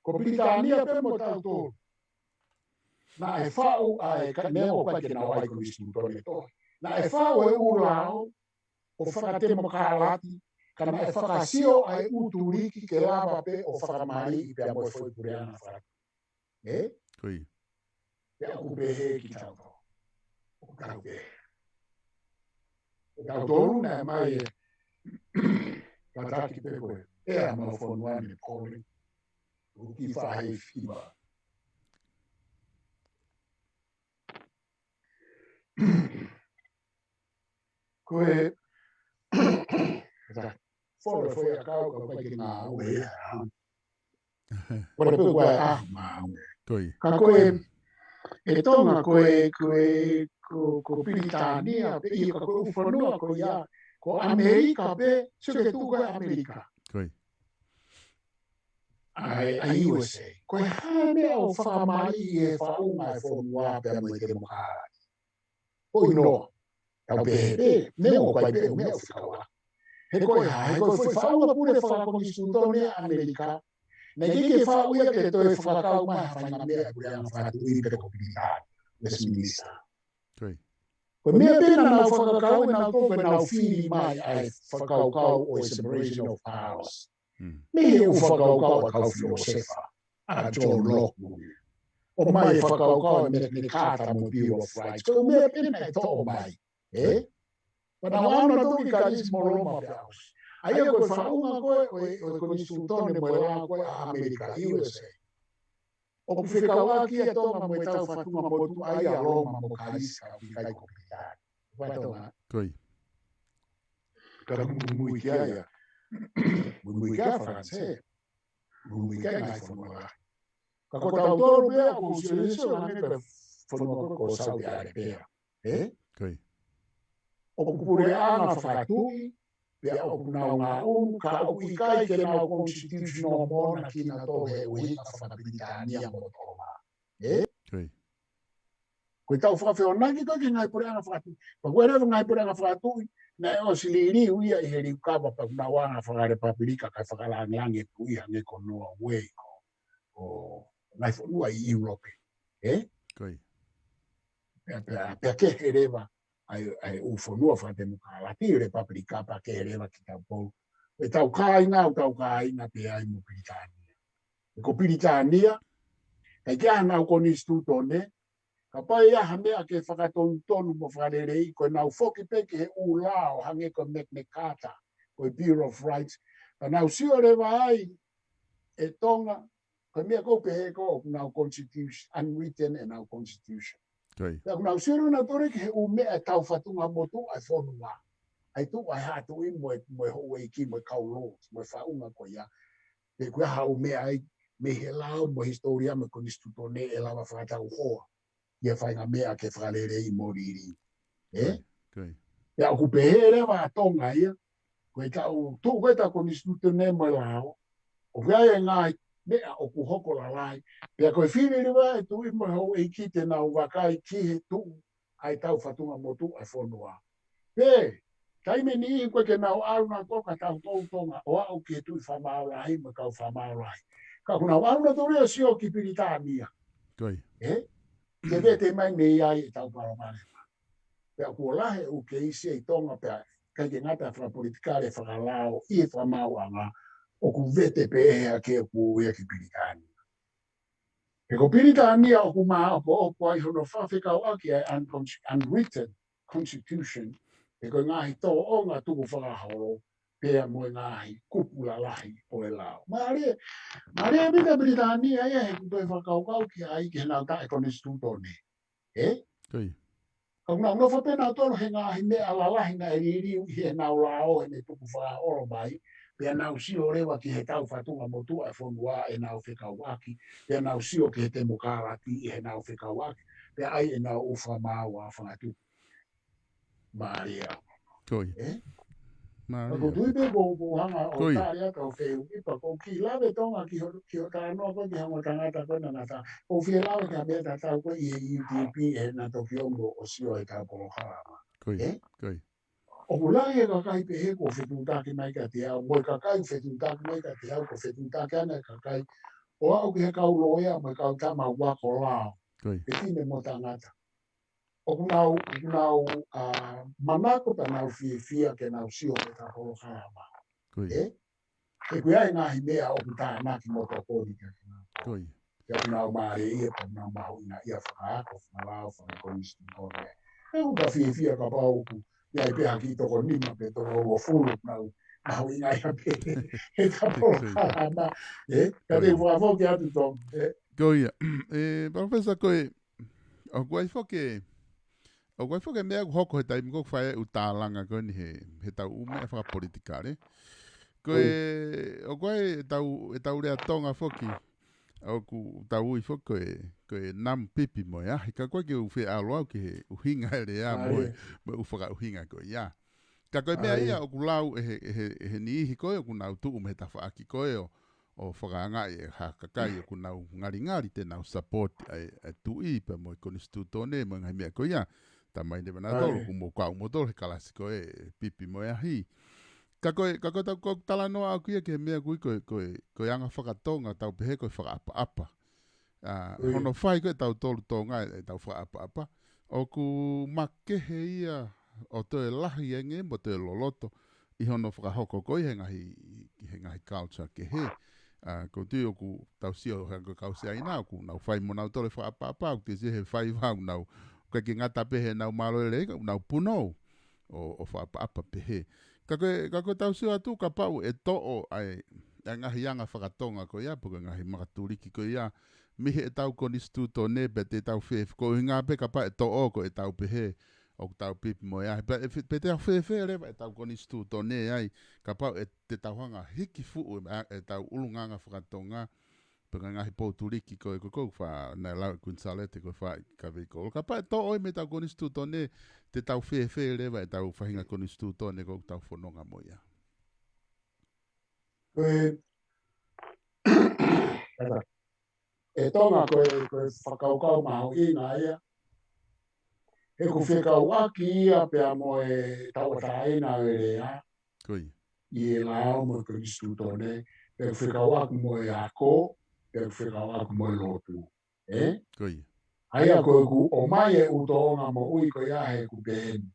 ko Pilitānia pē mo tautolu. Naʻe faʻu ʻa e ka neongo ʻoku ʻikai ke nau ʻai konisitūtone tohi. Naʻe faʻu e ʻū lao ʻo fakatemokalati, ka naʻe fakasio ʻa e ʻū tuliki ke lava pē ʻo fakamaliʻi pea mo e foʻi puleʻanga fakatuʻi. Ē? Ko ia. Pea ʻoku pehē kitautolu. ʻOku tau pehē. ʻOku tau tolu naʻe mai e tataki pē ko e ʻea ʻemau fonua ni kole. ʻOku kiʻi faʻahi fiva. Ko e, folo foʻi ʻakau ka ʻoku ʻikai ke ngāue ia. Ko e pē ko e ʻaho maau. Ko ia. Ka ko e, ʻe Tonga ko e, ko e, ko, ko Pilitānia, pē ia ka ko e ʻū fonua ko ia, ko ʻAmelika pē, sio ki he tuʻu ko e ʻAmelika. Ko ia. ʻA e, ʻa e U S A. Ko e hā e meʻa ʻoku fakamaliʻi ʻe he faʻunga e fonua pea mo e temokalati. Ko ʻInoa. Tau pehē pē, neongo ʻoku ʻikai pē ʻū meʻa ʻoku fekauʻaki. He ko e hā, he ko e foʻi faʻunga pule fakakonisitūtone ʻa ʻAmelika. Naʻe ʻikai ke faʻu ia ke toe fakakau mai ha faʻahinga meʻa ʻa e puleʻanga fakatuʻi pe ko Pilitānia. Westminster. Ko ia. Ko e meʻa pē naʻa nau fakakau ʻe nautolu ko ʻenau fili mai ʻa e fakakaukau ʻo e separation of powers. Mm. Mei he ʻū fakakaukau ʻa e kau filōsefa, ʻa John Locke. ʻOmai e fakakaukau ʻa e Magna Carta mo e Bill of Rights. Ko e meʻa pē naʻe toʻo mai. Ē? Pea nau ʻalu nautolu ki Kalisi mo Loma pea ʻosi. ʻA ia ko e faʻunga ko ē ʻo e, ʻo e konisitūtone mo e lao ko ē ʻa ʻAmelika, U S A. ʻOku fekauʻaki ʻa Tonga mo e tau fatungamotu ʻa ia Loma mo Kalisi ka ʻoku ʻikai ko Pilitānia. Ko Tonga. Ko ia. Ka muimui ki ai ʻa, muimui ki ai ʻa Falanisē. Muimui ki ai ngaahi fonua lahi. Ka ko tautolu pē ʻoku sio sio ʻa e meʻa ko e fonua ko ē ko Saudi Arabia. Ē? Ko ia. ʻOku puleʻanga fakatuʻi, pea ʻoku nau ngaʻunu, ka ʻoku ʻikai ke nau constitutional moʻoni kinautolu he ʻuhinga fakapilitānia mo Tonga. Ē? Ko ia. Ko e tau fakafeonaki ko ē ki he ngaahi puleʻanga fakatuʻi. Pea ko e leva ngaahi puleʻanga fakatuʻi, naʻe ʻosi liliu ia ʻi he liukava pea ʻoku nau anga fakalepapilika kae fakalāngilangi e tuʻi hangē ko Norway ko, ko ngaahi fonua ʻi ʻIulope. Ē? Ko ia. Pea, pea, pea kehe leva ʻa e, ʻa e ʻū fonua fakatemokalati, lepapilika pea kehe leva kitautolu. ʻE tau kāinga, ʻoku tau kāinga pē ai mo Pilitānia. Ko Pilitānia, ʻikai ke ʻi ai hanau konisitūtone, kapau ʻe ʻi ai ha meʻa ke fakatonutonu mo fakaleleiʻi, ko ʻenau foki pē ki he ʻū lao hangē ko e Magna Carta, ko e Bill of Rights, ka nau sio leva ai ʻe Tonga, ko e meʻa ʻoku pehē ko ē ʻoku nau constitution, unwritten ʻenau constitution. Ko ia. Pea ʻoku nau sio leva nautolu ki he ʻū meʻa ʻe tau fatungamotu ʻa e fonua. ʻA e tuʻu ʻa e haʻa tuʻi mo e, mo e houʻeiki mo e kau lords, mo e faʻunga ko ia. Pe ko e hā ha ʻū meʻa ai mei he lao mo e hisitōlia mo e konisitūtone ʻe lava fakatau hoa ʻi ha faʻahinga meʻa ke fakaleleiʻi mo liliu. Ē? Ko ia. Pea ʻoku pehē leva ʻa Tonga ia, ko e tau, tuʻu ko ē tau konisitūtone mo e lao, ʻoku ʻi ai e ngaahi meʻa ʻoku hoko lalahi. Pea ko e fili leva e tuʻi mo e houʻeiki te nau vakai ki he tuʻu ʻa e tau fatungamotu ʻa e fonua. Pea, taimi ʻe niʻihi ko ē ke nau ʻalu nautolu ka tautolu Tonga ʻo aʻu ki he tuʻi fakamaau lahi mo e kau fakamaau lahi. Ka ʻoku nau ʻalu nautolu ia ʻo sio ki Pilitānia. Ko ia. Ē? Ke vete mai mei ai e tau palopalema. Pea ʻoku lahi e ʻū keisi ʻi Tonga pea, ʻikai ke ngata fakapolitikale fakalao ʻi he fakamaauʻanga, ʻoku vete pē ʻe hake ʻoku ui ia ki Pilitānia. He ko Pilitānia ʻoku māʻopoʻopo ai hono fakafekauʻaki ʻa e uncon-, unwritten constitution, he ko e ngaahi tōʻonga tukufakaholo, pea mo e ngaahi kupu lalahi ʻo e lao. Mālie, mālie pē ʻa Pilitānia ia he ʻoku toe fakakaukau ki ai ki heʻenau taʻe konisitūtone. Ē? Ko ia. Ka ʻoku nau nofo pē nautolu he ngaahi meʻa lalahi naʻe liliu ʻi heʻenau lao heʻene tukufakaholo mai, pea nau sio leva ki he tau fatungamotu ʻa e fonua ʻenau fekauʻaki, pea nau sio ki he temokalati ʻi heʻenau fekauʻaki, pea ʻai ʻenau ʻū fakamaau ʻa fakatuʻi. Mālie. Ko ia. Ē? Mālie. Ka ʻoku ou tui pē ʻoku, ʻoku hanga ʻo tali atu ʻa e fehuʻi pea ʻoku ou kiʻi lave Tonga ki ho-, ki hoʻo talanoa ko ē ki he ongo tangata ko ē naʻa nau tā. ʻOku ou fie lave ki ha meʻa tatau ko ē ʻi he U D P ʻi heʻena toki ongo ʻo sio he tau polokalama. Ko ia. Ē? Ko ia. ʻOku lahi e kakai pehē kuo fetuʻutaki mai kiate au, mo e kakai fetuʻutaki mai kiate au, kuo fetuʻutaki ange e kakai ʻo aʻu ki he kau loea mo e kau tama ʻoku ako lao. Ko ia. Fefine mo tangata. ʻOku nau, ʻoku nau, ʻa, manako pea nau fiefia ke nau sio he ta polokalama. Ko ia. Ē? He kuia e ngaahi meʻa ʻoku tānaki mo tokoni kia kinautolu. Ko ia. Pea ʻoku nau mālieʻia, pea ʻoku nau mahuʻingaʻia fakaako, fakalao, fakakonisitūtone. He ʻoku ta fiefia kapau ʻoku ʻi ai pē ha kiʻi toko nima pe toko hongofulu ʻoku nau mahuʻingaʻia pē he ta polokalama. Ē? Ka te u fakafoki atu Tom, ē? Ko ia. Ē, Palōfesa, ko e, ʻoku ʻi ai foki e, ʻoku ʻi ai foki e meʻa ʻoku hoko he taimi ko ē ʻoku fai ai e ʻū tālanga ko eni he, he tau ʻū meʻa fakapolitikale. Ko e, ʻoku ʻi ai e tau, e tau lea Tonga foki, ʻoku tau ui foki ko e, ko e namu, pipi mo e ahi, ka ʻoku ʻikai ke u fie ʻalu au ki he ʻuhinga e lea mo e, mo e ʻū fakaʻuhinga ko ia. Ka ko e meʻa ia ʻoku lau ʻe he, ʻe he, ʻe he niʻihi ko ē ʻoku nau tuʻu mei he tafaʻaki ko ē ʻo, ʻo fakaangaʻi e ha kakai ʻoku nau ngalingali te nau sapoti ʻa e, ʻa e tuʻi pea mo e konisitūtone mo e ngaahi meʻa ko ia. Tamai ne vanatolu, ʻoku mou kau moutolu he kalasi ko ē, pipi mo e ahi. Ka ko e, ka ko e tau, ko e talanoa ʻaku ia ki he meʻa ko ē, ko e, ko e, ko e anga fakatonga tau pehē ko e fakaʻapaʻapa. ʻA, hono fai ko ē ʻe tautolu Tonga e, e tau fakaʻapaʻapa. ʻOku makehe ia ʻo toe lahi ange mo toe loloto ʻi hono fakahoko ko ē he ngaahi, he ngaahi culture kehe. ʻA, ʻoku ou tui ʻoku tau sio he ko e kau Siaina ʻoku nau fai mo nautolu e fakaʻapaʻapa, ʻoku te sio he fai vau nau. ʻOku ʻikai ke ngata pē he nau mālō lelei, ka ʻoku nau punou ʻo, ʻo fakaʻapaʻapa pehē. Ka ko e, ka ko e tau sio atu kapau ʻe toʻo ʻa e, ʻa e ngaahi anga fakatonga ko ia, pe ko e ngaahi makatuliki ko ia, mei he ʻetau konisitūtone pe te tau fie, ko e ʻuhinga pē kapau ʻe toʻo ko e tau pehē, ʻoku tau pipi mo e ahi. Pe, pe te tau fēfē leva ʻetau konisitūtone ai, kapau ʻe te tau hanga hiki fuʻu e, ʻetau ʻulungaanga fakatonga, pe ko e ngaahi poutuliki ko ē ko ē ʻoku fa, naʻe lau ʻe Kuini Sālote ko e fai ka vei ko. Kapau ʻe toʻo ia mei heʻetau konisitūtone, te tau fēfē leva ʻetau faʻahinga konisitūtone ko ē ʻoku tau fononga mo ia. Ko e, ʻe Tonga ko e, ko e fakakaukau mahuʻinga ia. He ʻoku fekauʻaki ia pea mo e tauʻatāina ʻo e lea. Ko ia. ʻI he lao mo e konisitūtone, pea ʻoku fekauʻaki mo e ako, pea ʻoku fekauʻaki mo e lotu. Ē? Ko ia. ʻA ia ko ʻeku ʻomai e ʻū tōʻonga moʻui ko ia he ʻoku pehē ni.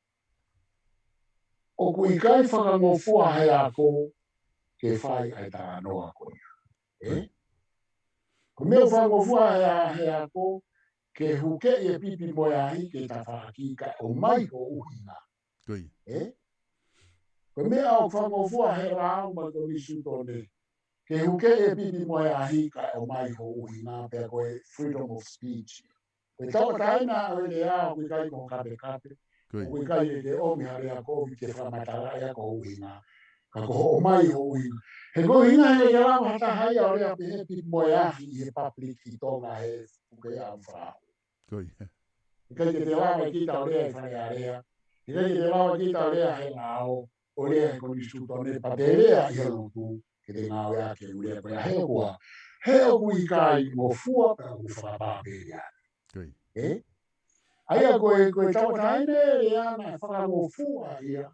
ʻOku ʻikai fakangofua he ako ke fai ʻa e talanoa ko ia. Ē? Ko ia. Ko e meʻa ʻoku fakangofua he, he ako ke hukeʻi e pipi mo e ahi ki he tafaʻaki kae ʻomai ho ʻuhinga. Ko ia. Ē? Ko e meʻa ʻoku fakangofua he lao mo e konisitūtone ke hukeʻi e pipi mo e ahi kae ʻomai ho ʻuhinga pea ko e freedom of speech. Ko e tauʻatāina ʻo e lea ʻoku ʻikai ko e kapekape. Ko ia. ʻOku ʻikai ke ʻomi ha lea kovi ke fakamatalaʻi ʻaki ho ʻuhinga. Ka ko hoʻo ʻomai ho ʻuhinga. He ko e ʻuhinga he ʻikai lava ha taha ia ʻo lea pehē pipi mo e ahi ʻi he public ʻi Tonga he puke ʻa e fā. Ko ia. ʻIkai ke te lava kita ʻo lea ʻi Fale Alea. ʻIkai ke te lava kita ʻo lea he lao, ʻo lea he konisitūtone, pea te lea ʻi he lotu, ke te ngāueʻaki e lea ko ia he ʻoku ʻa. He ʻoku ʻikai ngofua pea ʻoku fakapapelea. Ko ia. Ē? ʻA ia ko e, ko e tauʻatāina e lea naʻe fakangofua ia.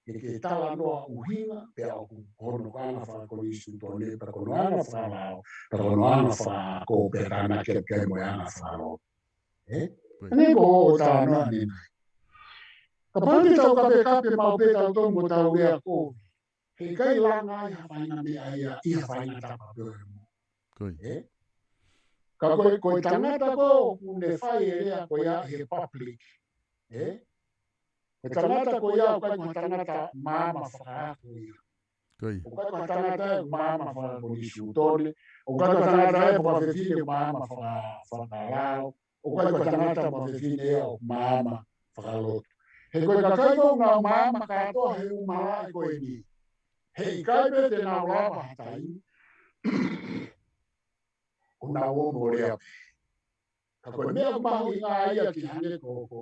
Ke ke talanoa ʻuhinga, pea ʻoku hono anga fakakonisitūtone, pea ko hono anga fakalao, pea ko hono anga fakaako, pea tānaki atu ki ai mo e anga fakalotu. Ē? Ko ia. Eni ko hoʻo talanoa ʻanenai. Kapau te tau kapekape maʻu pē tautolu mo tau lea kovi. He ʻikai langa ai ha faʻahinga meʻa ia, ʻi ha faʻahinga tapa pē ʻo e moʻui. Ko ia. Ē? Ka ko e, ko e tangata ko ē ʻoku ne fai e lea ko ia he public. Ē? Ko e tangata ko ia ʻoku ʻikai ko ha tangata maama fakaako ia. Ko ia. ʻOku ʻikai ko ha tangata maama fakakonisitūtone. ʻOku ʻikai ko ha tangata ia pe ko ha fefine maama faka-, fakalao. ʻOku ʻikai ko ha tangata pe ko ha fefine ia ʻoku maama fakalotu. He ko e kakai ko ē ʻoku nau maama kātoa he ʻū malaʻe ko eni. He ʻikai pē te nau lava ha taimi ʻo nau ō mo lea pē. Ka ko e meʻa ʻoku mahuʻinga ia ki hangē ko, ko,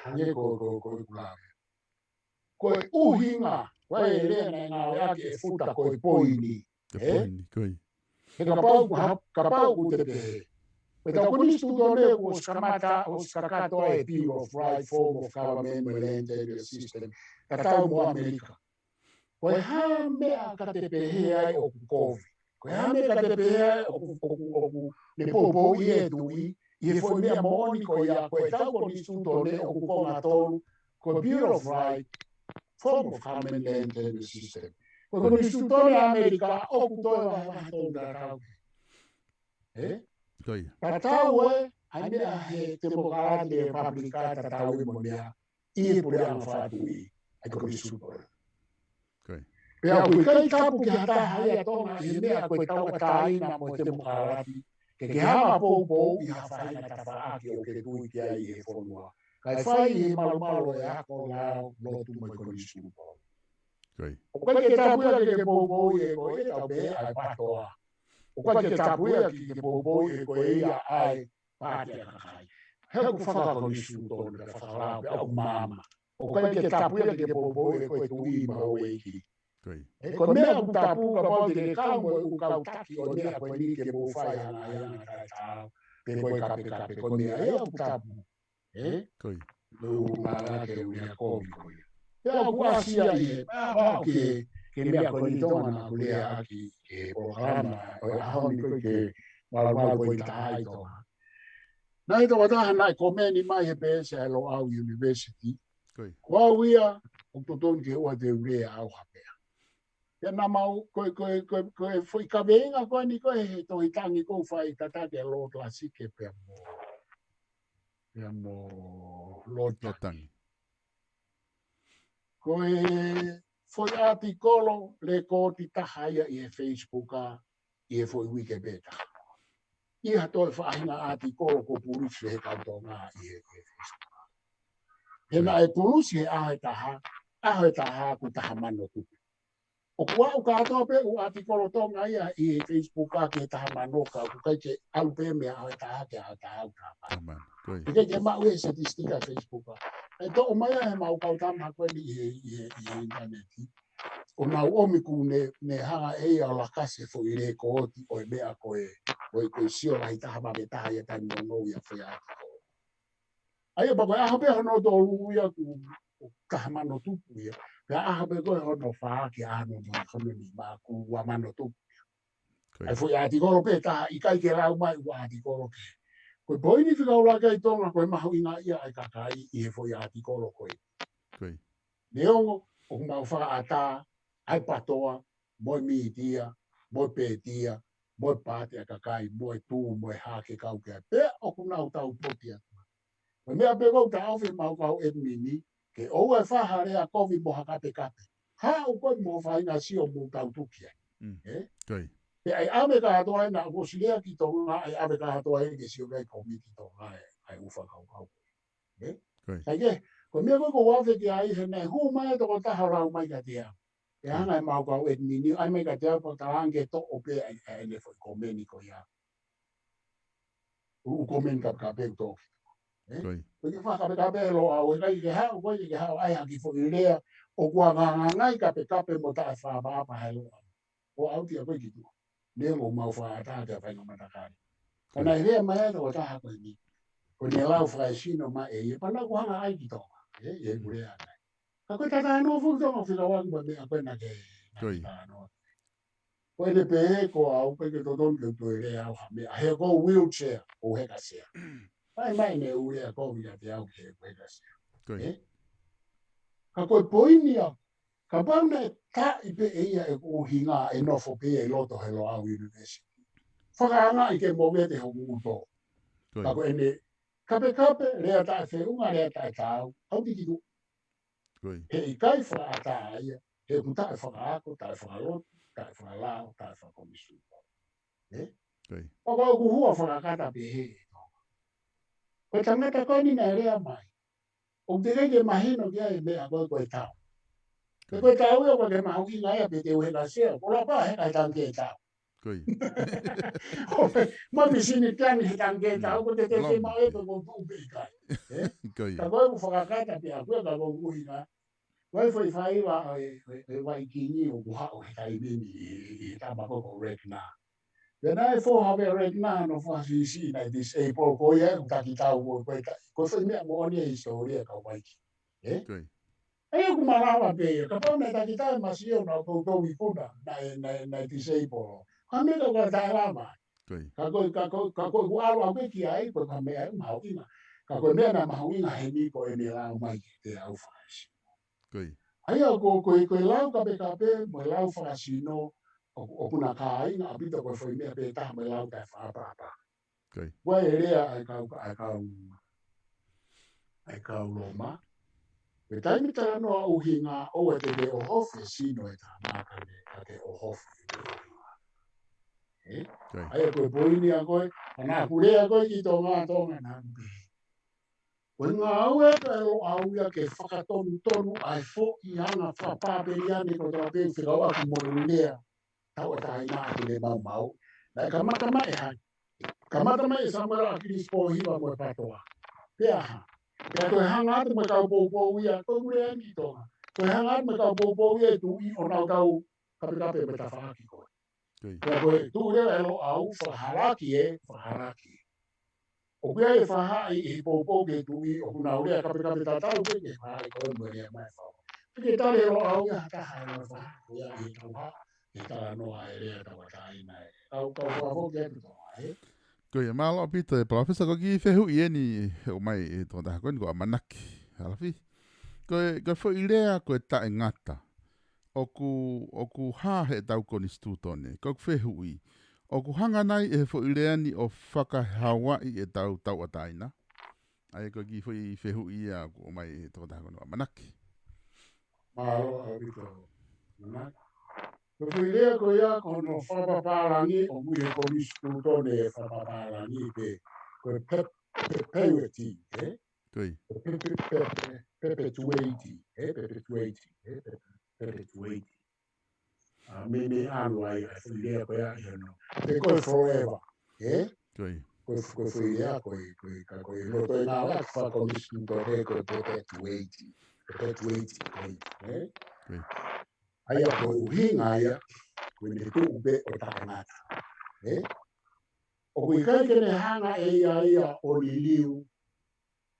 hangē ko, ko, ko ʻeku lave. Ko e ʻuhinga, ko e lea naʻe ngāueʻaki ʻe Futa ko e poini. Ko e poini, ko ia. He kapau, ha-, kapau ʻoku te pehē. Pea ko e konisitūtone ʻoku ʻosi kamata, ʻosi kakato ai e Bill of Rights, Form of Government, mo e Land Tenure System, tatau mo ʻAmelika. Ko e hā e meʻa ka te pehē ai ʻoku kovi. Ko e hā e meʻa ka te pehē ʻoku, ʻoku, ʻoku ne poupouʻi e tuʻi ʻi he foʻi meʻa moʻoni ko ia, ko ʻetau konisitūtone ʻoku konga tolu, ko e Bill of Rights, form of government and the system. Ko e konisitūtone ʻa ʻAmelika ʻoku toe vahevahe tonu tatau. Ē? Ko ia. Tatau ē, ʻa e meʻa he temokalati, lepapulika, tatau ē mo e meʻa ʻi he puleʻanga fakatuʻi, ʻa e konisitūtone. Ko ia. Pea ʻoku ʻikai tapu ki ha taha ia ʻa Tonga ʻi he meʻa ko e tauʻatāina mo e temokalati, ke ke hanga poupouʻi ha faʻahinga tafaʻaki ʻoku ke tui ki ai ʻi he fonua. Kae fai ʻi he malumalu ʻo e ako, lao, lotu mo e konisitūtone. Ko ia. ʻOku ʻikai ke tapu ia ke ke poupouʻi ʻe koe ʻetau pehē ʻa e patoa. ʻOku ʻikai ke tapu ia ke ke poupouʻi ʻe koe ia ʻa e paati ʻa kakai. He ʻoku fakakonisitūtone, fakalao, pea ʻoku maama. ʻOku ʻikai ke tapu ia ke ke poupouʻi ʻe koe tuʻi mo e houʻeiki. Ko ia. Ē, ko e meʻa ʻoku tapu kapau te ke kau mo e ʻū kau taki ʻo e meʻa ko eni ke mou fai ʻa e ngaahi anga taʻetaau, pe ko e kapekape, ko e meʻa ia ʻoku tapu. Ē? Ko ia. Mo e ʻū malanga ke ʻū meʻa kovi ko ia. Pea ʻoku ʻasi ia ʻi he, ʻa, ʻa, ke, ke meʻa ko eni Tonga naʻa ku lea ʻaki ʻi he polokalama ʻo e ʻaho ni ko ē ke malumalu ko ē ʻi taʻa ʻi Tonga. Naʻe tokotaha naʻe komeni mai he peesi ʻa e Loʻau University. Ko ia. Ko au ia, ʻoku totonu ke ʻoua te u lea au ha meʻa. Pea naʻa mau, ko e, ko e, ko e, ko e foʻi kaveinga ko eni ko ē he tohi tangi ʻoku ou fai tataki ʻa Lord Lasike pea mo, pea mo Lord Lord Tangi. Tangi. Ko e foʻi ʻātikolo lekooti taha ia ʻi he Facebook ʻa, ʻi he foʻi uike pē taha. ʻI ha toe faʻahinga ʻātikolo kuo pulusi he kau Tonga ʻi he, ʻi he Facebook. He naʻe pulusi he ʻaho ʻe taha, ʻaho ʻe taha ʻoku taha mano tupu. ʻOku aʻu kātoa pē ʻū ʻātikolo Tonga ia ʻi he Facebook ʻa ki he taha mano ka ʻoku ʻikai ke ʻalu pē mei he ʻaho ʻe taha ki he ʻaho ʻe taha ʻoku taha mano. Taha mano, ko ia. ʻIkai ke maʻu e statistika Facebook ʻa. ʻE toʻo mai ʻe he mau kau tama ko eni ʻi he, ʻi he, ʻi he ʻinitaneti. ʻO nau ʻomi kuo ne, ne hanga ʻe ia ʻo lakasi e foʻi lekooti ʻo e meʻa ko ē, ko e, ko e sio lahi taha ma me taha ia taimi nounou ia foʻi ʻātikolo. ʻA ia pea ko e ʻaho pē hono tolu ia ʻoku, ʻoku taha mano tupu ia. Pea ʻaho pē ko ē hono fā ki he ʻaho hono, hono nima ʻoku ua mano tupu ia. Ko ia. ʻA e foʻi ʻātikolo pē taha ʻikai ke lau mai ʻū ʻātikolo kehe. Ko e poini fika ʻuluaki ʻa Tonga ko e mahuʻinga ia ʻa e kakai ʻi he foʻi ʻātikolo ko ē. Ko ia. Neongo ʻoku mau fakaʻatā ʻa e patoa, mo e mītia, mo e pētia, mo e paati ʻa kakai, mo e tū, mo e hā ke kau ki ai. Pea ʻoku nau tau poti atu. Ko e meʻa pē ʻoku ou taʻofi ʻe mau kau ʻedimini, ke ʻoua ʻe fai ha lea kovi mo ha kapekape. Haʻu koe mo e faʻahinga sio mo tau tuki ai. Mm. Ē? Ko ia. Pea ʻe ʻave kātoa ena, ʻoku ʻosi lea ki Tonga, ʻe ʻave kātoa ena ke sio ki ai kōmiti Tonga ʻa e, ʻa e ʻū fakakaukau. Ē? Ko ia. Kae kehe, ko e meʻa ko ē ʻoku ou ʻave ki ai he naʻe hū mai e tokotaha ʻo lau mai kiate au. ʻE hanga ʻe mau kau ʻedimini, ʻai mai kiate au pea u talaange ke toʻo pē ʻa e, ʻa ʻene foʻi komeni ko ia. ʻŪ komeni kapekape ʻoku toki. Ē? Ko ia. Ko e kiʻi fakakapekape ʻa e Loʻau, ʻe ʻikai ke haʻu, ko e ke haʻu ʻai ha kiʻi foʻi lea ʻoku angangangai kapekape mo taʻefakaʻapaʻapa he Loʻau. ʻO ʻauti ʻa koe ki tuʻa. Neongo ʻoku mau fakaʻatā ke faʻahinga matakali. Ko ia. Naʻe lea mai ʻa e tokotaha ko eni. Ko ʻene lau fakaesino mai ʻe ia, pea naʻa ku hanga ʻai ki Tonga. Ē, ʻi heʻeku lea ʻanenai. Ka ko e talanoa foki Tonga fika wani mo e meʻa ko ena ke, naʻa ku talanoa. Ko ʻene pehē ko au ʻikai ke totonu ke u toe lea au ha meʻa. He ko e wheelchair, ʻoku ou heka sea. Fai mai ʻene ʻū lea kovi kiate au ke u heka sea. Ko ia. Ē? Ka ko e poini ʻaku, kapau naʻe taaʻi pē ʻe ia ʻeku ʻuhinga ʻe nofo pē ia ʻi loto he Loʻau University. Fakaangaʻi ke movete hoku ʻuto. Ko ia. Ka ko ʻene kapekape, lea taʻefeʻunga, lea taʻetaau, ʻauti ki tuʻa. Ko ia. He ʻikai fakaʻatā ia, he ʻoku taʻefakaako, taʻefakalotu, taʻefakalao, taʻefakakonisitūtone. Ē? Ko ia. ʻOku ou hua fakakata pē he. Ko e tangata ko eni naʻe lea mai. ʻOku teʻeki ke mahino ki ai e meʻa ko ē ko e tau. Ko ia. Ko e tau ia ʻoku ʻikai ke mahuʻinga ia pe te u heka sea. Ko e lava pē heka he tangikē tau. Ko ia. ʻO pē, mo e misini teani he tangikē tau, ʻoku teʻeki ke maʻu ia pe ko e tuʻu pe ʻikai. Ē? Ko ia. Ka ko ʻeku fakakata pē ʻaku ia ka ko e ʻuhinga. Ko e foʻi faiva ʻo e, ʻo e, ʻo e Vaikingi ʻoku haʻu he taimi ni ʻi, ʻi, ʻi he tama ko ē ko Regna. Pea naʻe foha pē Regna, hono foha siʻisiʻi naʻe disable, ko ia ʻeku taki tau ko, ko e ta-, ko e foʻi meʻa moʻoni e hisitōlia kau Vaikingi. Ē? Ko ia. ʻA ia ʻoku malava pē ia, kapau naʻe taki tau ʻe Masiona ʻo toutou ikuna, naʻe, naʻe, naʻe disable. ʻA e meʻa ka ʻoku taʻelava. Ka ko e, ka ko e, ka ko e ʻoku ʻalu au ki ai, ko e ka meʻa ʻoku mahuʻinga. Ka ko e meʻa naʻe mahuʻinga heni ko ʻene lau mai kiate au fakaesino. ʻA ia ko, ko, ko e lau kapekape, mo e lau fakaesino, ʻoku, ʻoku na kāinga ʻaupito ko e foʻi meʻa pē taha mo e lau taʻefakaʻapaʻapa. Ko e lea ʻa e kau, ʻa e kau, ʻa e kau Loma. Ko e taimi talanoa ʻuhinga ʻoua te ke ʻohofi e sino ʻe he tangata ka ke, ka ke ʻohofi. ʻE? ʻA ia ko e poini ʻa ko ē, ʻa naʻa ku lea ko ē ki Tonga, Tonga naʻa ku pehē. Ko e ngāue ʻa e Loʻau ia ke fakatonutonu ʻa e foʻi anga fakapāpeliane kotoa pē fekauʻaki mo e lea tauʻatāina ʻa e lea maumau. Naʻe kamata mai ʻe hai. Kamata mai ʻe Samuela ʻAkilisi Pōhiva mo e PTOA. Pea hā. Pea ko e hanga atu mo e kau poupou ia, ko e lea ni Tonga. Ko e hanga atu mo e kau poupou ia ʻe tuʻi ʻo nau tau kapekape mo e tafaʻaki ko ē. Pea ko e tuʻu leva ʻe Loʻau fakahalaki ē, fakahalaki. ʻOku ʻi ai e faʻahi ʻi he poupou ke tuʻi, ʻoku nau lea kapekape tatau pē ke faʻahi ko ē mo e lea mai fau. Pea ke tali ʻe Loʻau ia ha taha ʻe lau faʻahi ko ia ʻi he tauha, ʻi he talanoa ʻa e lea tauʻatāina ē. Kau, kau fakafoki atu Tonga, ē? Ko ia, mālō ʻaupito e Palōfesa, ko e kiʻi fehuʻi eni ʻoku ʻomai ʻe he tokotaha ko eni ko ʻAmanaki Halafi. Ko e, ko e foʻi lea ko e taʻengata. ʻOku, ʻoku hā heʻetau konisitūtone. Ko e fehuʻi. ʻOku hanga nai ʻe he foʻi lea ni ʻo fakahauaʻi ʻetau tauʻatāina. ʻA ia ko e kiʻi foʻi fehuʻi ia ʻoku ʻomai ʻe he tokotaha ko eni ʻAmanaki. Mālō ʻaupito. ʻAmanaki. Ko e foʻi lea ko ia ko hono fakapapālangi ʻoku ʻi he konisitūtone fakapapālangi pē. Ko e pep-, perpetuity, ē? Ko ia. Pe-, pe-, pe-, pe-, perpetuity, ē? Perpetuity, ē? Pe-, perpetuity. ʻA, mei, mei ʻalu ai, ʻa e foʻi lea ko ia ʻi hono. Pe ko e forever, ē? Ko ia. Ko e f-, ko e foʻi lea, ko e, ko e, ka ko e loto ʻi he ngāue fakakonisitūtone ko e perpetuity. Perpetuity, ko ia, ē? Ko ia. ʻA ia ko e ʻuhinga ia, ko ʻene tuʻu pē ʻo taʻengata. Ē? ʻOku ʻikai ke ne hanga ʻe ia ia ʻo liliu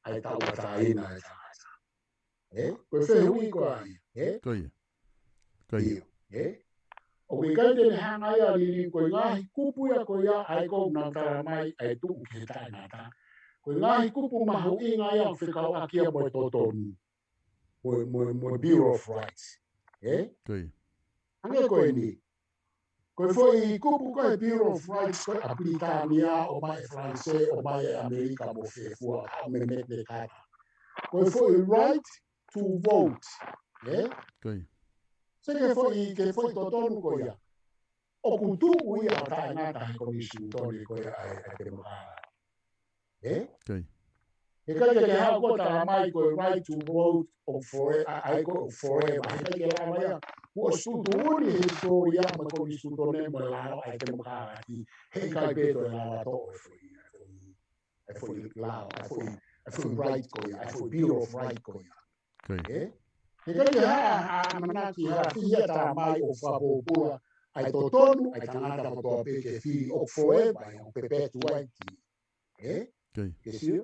ʻa e tauʻatāina ʻa e tangata. Ē? Ko e fehuʻi ko ia, ē? Ko ia. Ko ia. ʻIo, ē? ʻOku ʻikai ke ne hanga ia ʻo liliu ko e ngaahi kupu ia ko ia ʻa ia ʻoku nau tala mai ʻa e tuʻu ki he taʻengata. Ko e ngaahi kupu mahuʻinga ia ʻoku fekauʻaki ia mo e totonu. Mo e, mo e, mo e Bill of Rights. Ē? Ko ia. Hangē ko eni. Ko e foʻi kupu ko e Bill of Rights ko ē ʻa Pilitānia, ʻomai ʻe Falanisē, ʻomai ʻe ʻAmelika mo fē fua, ʻa me Magna Carta. Ko e foʻi right to vote. Ē? Ko ia. Sio ki he foʻi, ki he foʻi totonu ko ia. ʻOku tuʻu ia ʻo taʻengata he konisitūtone ko ia ʻa e, ʻa e temokalati. Ē? Ko ia. He ʻikai ke haʻu ʻo tala mai ko e right to vote ʻoku fore-, ʻa, ʻa ia ko e forever. He ʻikai ke lava ia. Kuo ʻosi tuʻutuʻuni he hisitōlia mo e konisitūtone mo e lao ʻa e temokalati. He ʻikai pē toe lava toʻo e foʻi, ʻa e foʻi, ʻa e foʻi lao, ʻa e foʻi, ʻa e foʻi right ko ia, ʻa e foʻi Bill of Right ko ia. Ko ia. Ē? He ʻikai ke ha, ha, ʻAmanaki Halafi ia tala mai ʻo fakapōpula ʻa e totonu ʻa e tangata kotoa pē ke fili ʻoku forever, ʻoku perpetuity. Ē? Ko ia. Ke sio?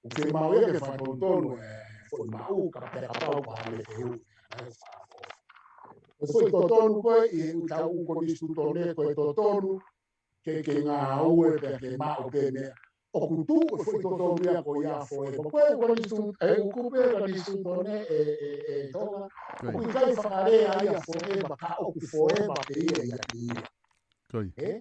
ʻOku fiemaʻu ia ke fakatotonu e foʻi maʻu ka pea kapau ko ha meʻa fehuʻi. Ko e foʻi totonu ko ē ʻi he ʻū tau konisitūtone ko e totonu ke, ke ngāue pea ke maʻu pē meʻa. ʻOku tuʻu e foʻi totonu ia ko ia forever. Ko e konisitū-, e ʻū kupu ʻa e konisitūtone ē, ē, ē Tonga. Ko ia. ʻOku ʻikai fakalea ia forever, ka ʻoku forever pē ia ʻiate ia. Ko ia. Ē?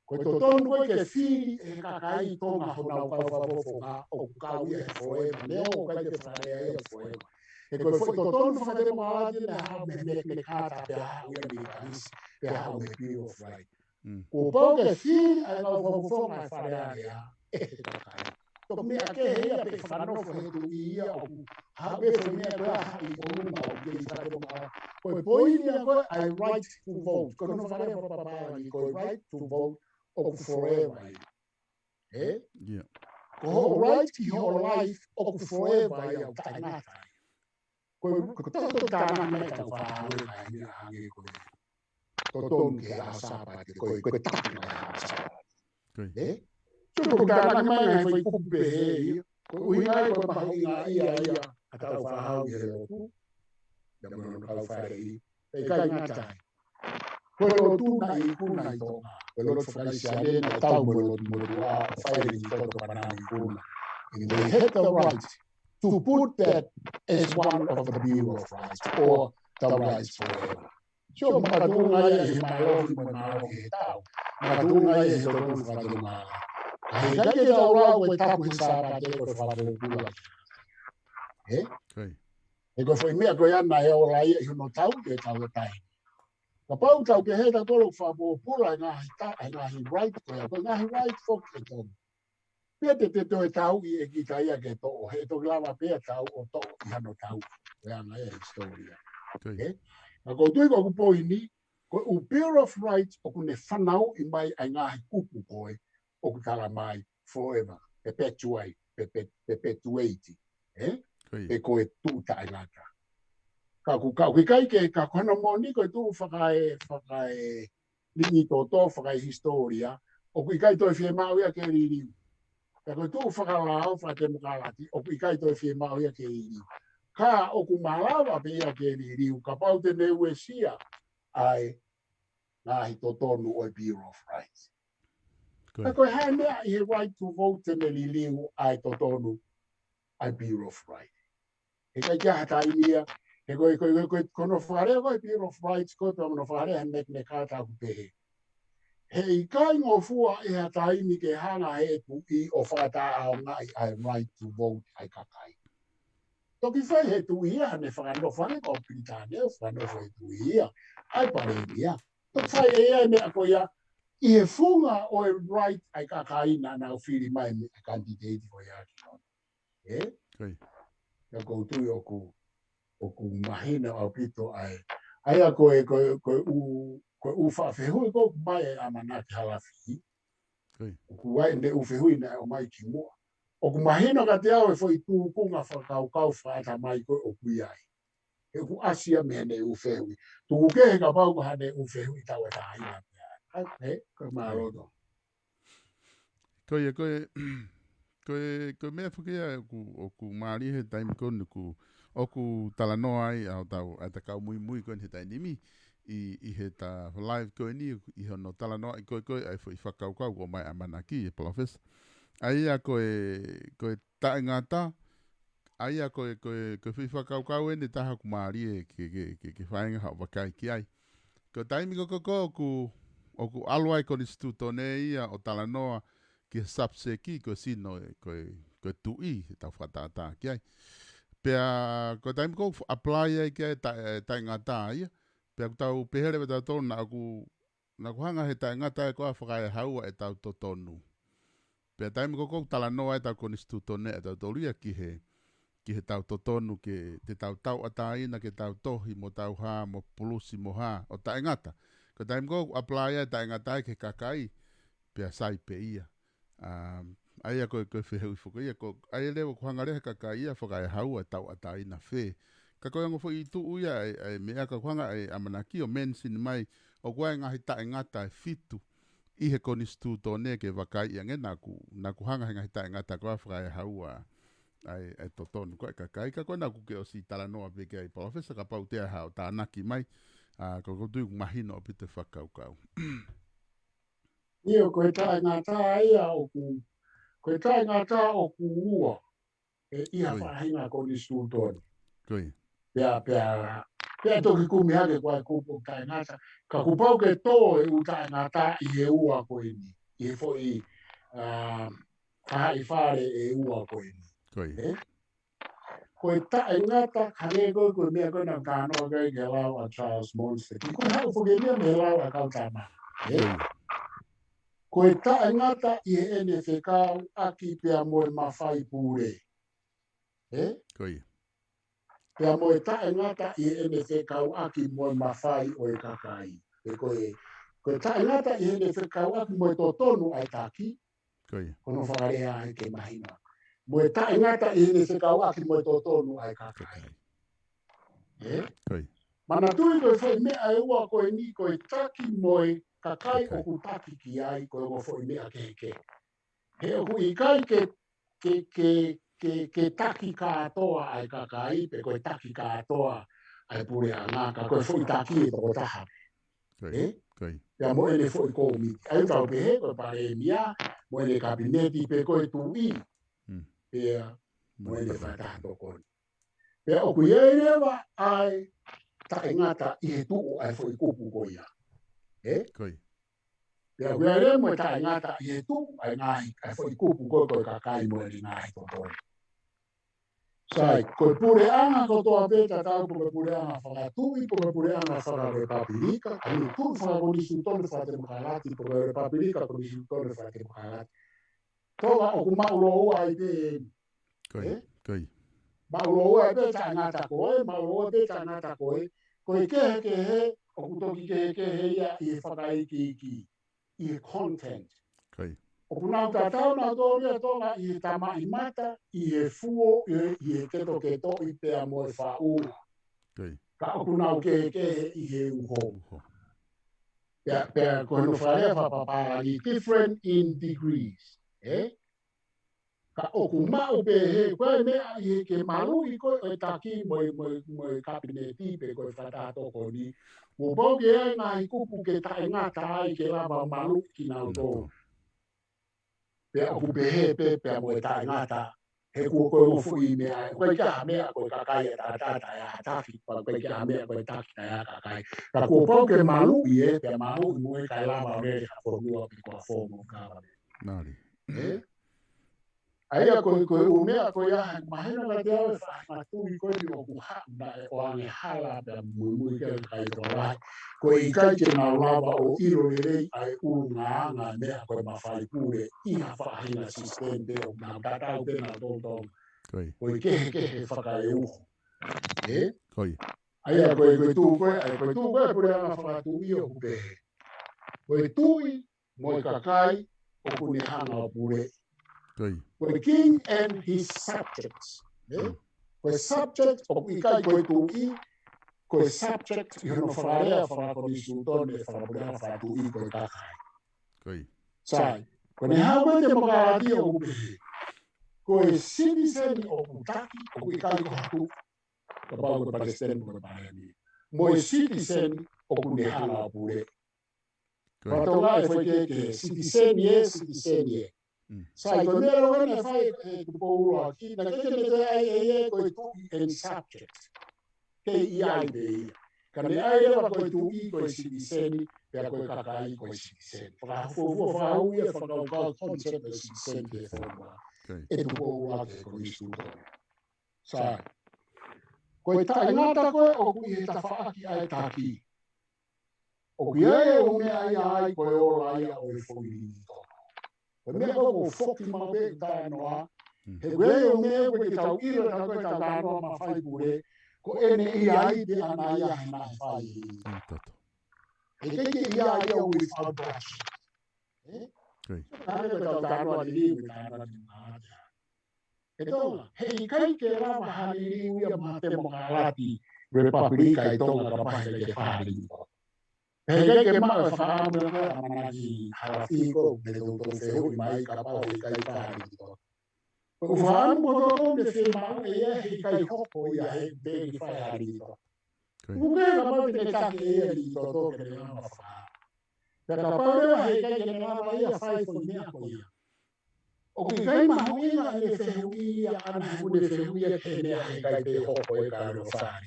Ko e totonu ko ē ke fili ʻe he kakai Tonga honau kau fakafofonga ʻoku kau ia he forever. Neongo ʻoku ʻikai ke fakalea ia forever. He ko e foʻi totonu fakatemokalati naʻe haʻu mei he Magna Carta pea haʻu ia mei Kalisi, pea haʻu mei he Bill of Rights. Mm. Kuo pau ke fili ʻa e kau fakafofonga ʻa e Fale Alea ʻe he kakai. Ko e meʻa kehe ia pe fakanofo he tuʻi ia ʻoku haʻu e foʻi meʻa ko ia ʻi ʻolunga ʻoku kei fakatemokalati. Ko e poini ia ko ē ʻa e right to vote. Ko hono fakalea fakapapālangi ko e right to vote ʻoku forever ia. Ē? Yeah. Ko hoʻo right ki hoʻo life ʻoku forever ia, ʻoku taʻengata ia. Ko e, ko e tau tānaki mai ʻetau fānau ē, ʻa e meʻa hangē ko e totonu ki he ʻaho Sāpate, ko e, ko e taki mai ʻaho Sāpate. Ko ia. Ē? So ko e tānaki mai ngaahi foʻi kupu pehē ia. Ko e ʻuhinga ia ko e mahuʻinga ia ia ʻa ʻetau fānau ʻi he lotu. Ia mo hono kau faleʻi. Pea ʻikai ngata ai. Ko e lotu naʻe ikuna ʻi Tonga, ko e lotu faka-Kalisitiane naʻe tau mo e lotu motuʻa ʻo fai e Lingitoto Panau ikuna. And they had the right to put that as one of the Bill of Rights or the rights forever. Sio, makatuʻunga ia he mālohi mo e mālohi he tau. Makatuʻunga ia he totonu fakatonu. Ka he ʻikai ke tau lau ko e tapu he Sāpate ko e fakapōpula. Ē? He ko e foʻi meʻa ko ia naʻe ola ia ʻi hono tau ke tau e tai. Kapau tau ke he tau tolo fakapōpula e ngaahi ta, e ngaahi right ko ia, ko e ngaahi right foki e tau. Pea te te toe tauʻi e kita ia ke toʻo, he toki lava pea tau ʻo toʻo ʻi hano tau. Ko e anga ia e hisitōlia. Ē? Ka ʻoku ou tui ko ʻeku poini, ko e ʻū Bill of Rights ʻoku ne fanauʻi mai ai ngaahi kupu ko ē, ʻoku tala mai, forever, perpetuate, perpe-, perpetuate, ē? Pe ko e tuʻu taʻengata. Ka ʻoku, ka ʻoku ʻikai ke, ka ko hono moʻoni ko e tuʻu fakae, fakae, Lingitoto fakaehisitōlia, ʻoku ʻikai toe fiemaʻu ia ke liliu. Pea ko e tuʻu fakalao fakatemokalati, ʻoku ʻikai toe fiemaʻu ia ke liliu. Ka ʻoku malava pē ia ke liliu, kapau te ne uesia ʻa e ngaahi totonu ʻo e Bill of Rights. Ka ko e hā e meʻa ʻi he right to vote te ne liliu ʻa e totonu ʻa e Bill of Rights. He ʻikai ke ʻi ai ha taimi ia, he ko e, ko e, ko e, ko e, ko hono fakalea ko e Bill of Rights, ko e pea mo hono fakalea he Magna Carta ʻoku pehē. He ʻikai ngofua ʻi ha taimi ke hanga he tuʻi ʻo fakataʻeʻaongaʻi ʻa e right to vote ʻa e kakai. Toki fai he tuʻi ia, ne fakanofo ange ko Pilitānia, fakanofo he tuʻi ia, ʻa e palēmia. Toki fai ʻe ia e meʻa ko ia, ʻi he funga ʻo e right ʻa e kakai naʻa nau fili mai mei he kanititeiti ko ia ki lona. Ē? Ka ʻoku ou tui ʻoku, ʻoku mahino ʻaupito ʻa e. ʻA ia ko e, ko e, ko e ʻū, ko e ʻū fakafehuʻi ko ē ʻoku mai e ʻamanaki Halafi. ʻOku ʻi ai ʻene ʻū fehuʻi naʻe ʻomai kimuʻa. ʻOku mahino kiate au e foʻi tūkunga fakakaukau fakaʻatamai ko ē ʻoku ʻi ai. He ʻoku ʻasi ia mei heʻene ʻū fehuʻi. Tuku kehe kapau ko haʻane ʻū fehuʻi tauʻatāina pē. ʻAi, ē, ko e mālō tō. Ko ia, ko e, ko e, ko e meʻa foki ia ʻoku, ʻoku mālie he taimi ko eni ʻoku, ʻoku talanoa ai ʻa hotau, ʻa e kau muimui ko eni he taimi ni, ʻi, ʻi heʻeta live ko eni, ʻi hono talanoaʻi ko ē, ko ē, ʻa e foʻi fakakaukau ʻoku ʻomai ʻamanaki, ʻe Palōfesa. ʻA ia ko e, ko e taʻengata, ʻa ia ko e, ko e, ko e foʻi fakakaukau eni ʻe taha ʻoku mālie ke, ke, ke, ke feinga haʻo vakai ki ai. Ko e taimi ko ē ko ē ʻoku, ʻoku ʻalu ai konisitūtone ia ʻo talanoa ki he subject ko e sino, ko e, ko e tuʻi, ʻetau fakatātā ki ai. Pea ko e taimi ko ē ʻoku apply ai ki ai e ta-, e taʻengata ia. Pea ʻoku tau pehē leva tautolu naʻa ʻoku naʻa ʻoku hanga he taʻengata ʻe koā fakaehaua ʻetau totonu. Pea taimi ko ē ʻoku talanoa ai ʻetau konisitūtone ʻatautolu ia ki he, ki heʻetau totonu ke te tau tauʻatāina, ke tau tohi mo tau hā, mo pulusi mo hā, ʻo taʻengata. Ko e taimi ko ē ʻoku apply ai taʻengata ai ki he kakai, pea sai pē ia. ʻA, ʻa ia ko e, ko e fehuʻi foki ia, ko, ʻa ia leva ʻoku hanga leva he kakai ia fakaehaua e tauʻatāina fē. Ka ko e ongo foʻi tuʻu ia, ʻa e, ʻa e meʻa ka ʻoku hanga ʻe he ʻamanaki ʻo mention mai, ʻoku ʻi ai e ngaahi taʻengata ʻe fitu ʻi he konisitūtone ke vakaiʻi ange naʻa ʻoku, naʻa ʻoku hanga he ngaahi taʻengata ko ē ʻo fakaehaua ʻa e, ʻa e totonu ko ē ʻa e kakai, ka ko ē naʻa ʻoku ke ʻosi talanoa pē ki ai Palōfesa, kapau ʻe ʻi ai haʻo tānaki mai, ʻa, ka ʻoku ou tui ʻoku mahino ʻaupito e fakakaukau. ʻIo, ko e taʻengata ia ʻoku, ko e taʻengata ʻoku ua, ē, ʻi ha faʻahinga konisitūtone. Pea, pea, pea toki kumi hake ko e kupu taʻengata. Ka kuo pau ke tō e ʻū taʻengata ʻi he ua ko eni. ʻI he foʻi, ʻa, faʻahi fale ʻe ua ko eni. Ē? Ko e taʻengata, hangē ko e, ko e meʻa ko ē naʻa ku talanoa ki ai ki he lau ʻa Charles Monson. Ko e haʻu foki ia mei he lau ʻa e kau tama. Ē? Ko e taʻengata ʻi heʻene fekauʻaki pea mo e mafai pule. Ē? Pea mo e taʻengata ʻi heʻene fekauʻaki mo e mafai ʻo e kakai. Ē, ko e, ko e taʻengata ʻi heʻene fekauʻaki mo e totonu ʻa e taki, Ko ia. Ko hono fakalea ai ke mahino. Mo e taʻengata ʻi heʻene fekauʻaki mo e totonu ʻa e kakai. Ē? Ko ia. Manatuʻi ko e foʻi meʻa ʻe ua ko eni ko e taki mo e kakai ʻoku taki ki ai ko e ongo foʻi meʻa kehekehe. He ʻoku ʻikai ke, ke, ke, ke, ke taki kātoa ʻa e kakai, pe ko e taki kātoa ʻa e puleʻanga, ka ko e foʻi taki ʻe tokotaha. Ko ia. Ē? Ko ia. Pea mo ʻene foʻi kōmiti. ʻA ia tau pehē ko e palēmia, mo ʻene kapineti pe ko e tuʻi. Mm. Pea mo ʻene fakataha tokoni. Pea ʻoku ʻi ai leva ʻa e taʻengata ʻi he tuʻu ʻa e foʻi kupu ko ia. Ē? Ko ia. Pea ʻoku ʻi ai leva mo e taʻengata ʻi he tuʻu ʻa e ngaahi, ʻa e foʻi kupu ko ē ko e kakai mo ʻene ngaahi totonu. Sai, ko e puleʻanga kotoa pē tatau pe ko e puleʻanga fakatuʻi, pe ko e puleʻanga fakalepapulika, ʻa ia tuʻu fakakonisitūtone fakatemokalati, pe ko e lepapulika konisitūtone fakatemokalati. Tonga ʻoku maʻu lōua ai pē, Ko ia, ē? Ko ia. Maʻu lōua ai pē taʻengata ko ē, maʻu lōua ai pē taʻengata ko ē, ko e kehekehe, ʻoku toki kehekehe ia ʻi he fakaikiiki, ʻi he content. Ko ia. ʻOku nau tatau nautolu ia Tonga ʻi he tamaʻimata, ʻi he fuo, ʻi he, ʻi he ketoketoʻi pea mo e faʻu. Ko ia. Ka ʻoku nau kehekehe ʻi he uho. Uho. Pea, pea ko hono fakalea fakapapālangi, different in degrees. Ē? Ka ʻoku maʻu pē he, ko e meʻa ʻi he ke maluʻi ko ē ʻo e taki mo e, mo e, mo e kapineti pe ko e fakataha tokoni. Kuo pau ke ʻi ai ngaahi kupu ke taʻengata ai ke lava maluʻi kinautolu. Pea ʻoku pehē pē, pea mo e taʻengata. He kuo ko e mo foʻi meʻa, ko e kiʻi meʻa, ko e kakai ʻe taʻataʻa ʻa e taki, ko e kiʻi meʻa, ko e taki ʻa e kakai. Ka kuo pau ke maluʻi ē, pea maluʻi mo e kae lava ʻo lele ha fonua pe ko ha form of government. Mālie. Ē? ʻA ia ko e, ko e ʻū meʻa ko ia, he mahino kiate au e faʻahinga tuʻi ko eni ʻoku haʻu naʻe ʻoange hala pea muimui ki ai e kakai tokolahi. Ko e ʻikai ke nau lava ʻo ʻilo lelei ʻa e ʻulungaanga meʻa ko e mafai pule ʻi ha faʻahinga system pē ʻoku nau tatau pē nautolu. Ko ia. Ko e kehekehe fakaeuho. Ē? Ko ia. ʻA ia ko e, ko e tuʻu ko ē, ʻa ia ko e tuʻu ko ē puleʻanga fakatuʻi ʻoku pehē. Ko e tuʻi mo e kakai ʻoku ne hanga ʻo pule. Ko ia. Ko e king and his subjects. Ē? Mm. Ko e subject ʻoku ʻikai ko e tuʻi, ko e subject ʻi hono fakalea fakakonisitūtone fakapuleʻanga fakatuʻi ko e kakai. Ko ia. Sai, ko ʻene haʻu ko ē temokalati ʻoku pehē. Ko e sitiseni ʻoku taki, ʻoku ʻikai ko ha tuʻi. Kapau ko e palesiteni, ko e palēmia. Mo e sitiseni ʻoku ne hanga ʻo pule. Ko ia. Fatongia e foʻi kehekehe, sitiseni ē, sitiseni ē. Mm. Sai, ko e meʻa lōua naʻe fai ʻe Tupou ʻUluaki, naʻe ʻikai ke ne toe ʻai ʻe ia ko e tuʻi and subject. Kei ʻi ai pē ia. Ka ne ʻai leva ko e tuʻi ko e sitiseni, pea ko e kakai ko e sitiseni. Fakafuofua fakahū ia fakakaukau concept ʻo e sitiseni ki he fonua. Ko ia. ʻE Tupou ʻUluaki he konisitūtone. Sai. Ko e taʻengata ko ē ʻoku ʻi he tafaʻaki ʻa e taki. ʻOku ʻi ai e ʻū meʻa ia ai ko e ola ia ʻo e foʻi lingi toto. Ko e meʻa ko ē ʻoku foki maʻu pē ʻi he talanoa. Mm. He ko e ʻū meʻa ko ē ke tau ʻilo ʻe tautolu ko e talanoa mafai pule, ko ʻene ʻi ai pē ʻana ia he naʻe fai. Lingi toto. He ʻikai ke ʻi ai ia without bloodshed. Ē? Ko ia. Ka ko e tau talanoa liliu, talanoa liliu. ʻE Tonga, he ʻikai ke lava ha liliu ia maʻa temokalati, lepapulika ʻi Tonga kapau he ʻikai ke fai ha lingi toto. He ʻikai ke maʻu e fakaʻamu ʻa e ʻamanaki hala fiko, mei he toutou fehuʻi mai kapau he ʻikai fai ha lingi toto. Ko e fakaʻamu ko ē ʻoku ne fiemaʻu ʻe ia he ʻikai hoko ia he ʻikai ke fai ha lingi toto. Ko ia. ʻOku ʻikai kapau te ne taki ʻe ia e lingi toto ke ne lava fai. Pea kapau leva he ʻikai ke ne lava ia fai foʻi meʻa ko ia. ʻOku ʻikai mahuʻinga ʻene fehuʻi ia ʻana he ʻoku ne fehuʻi ia ki he meʻa he ʻikai pē hoko e kae ʻoua fai.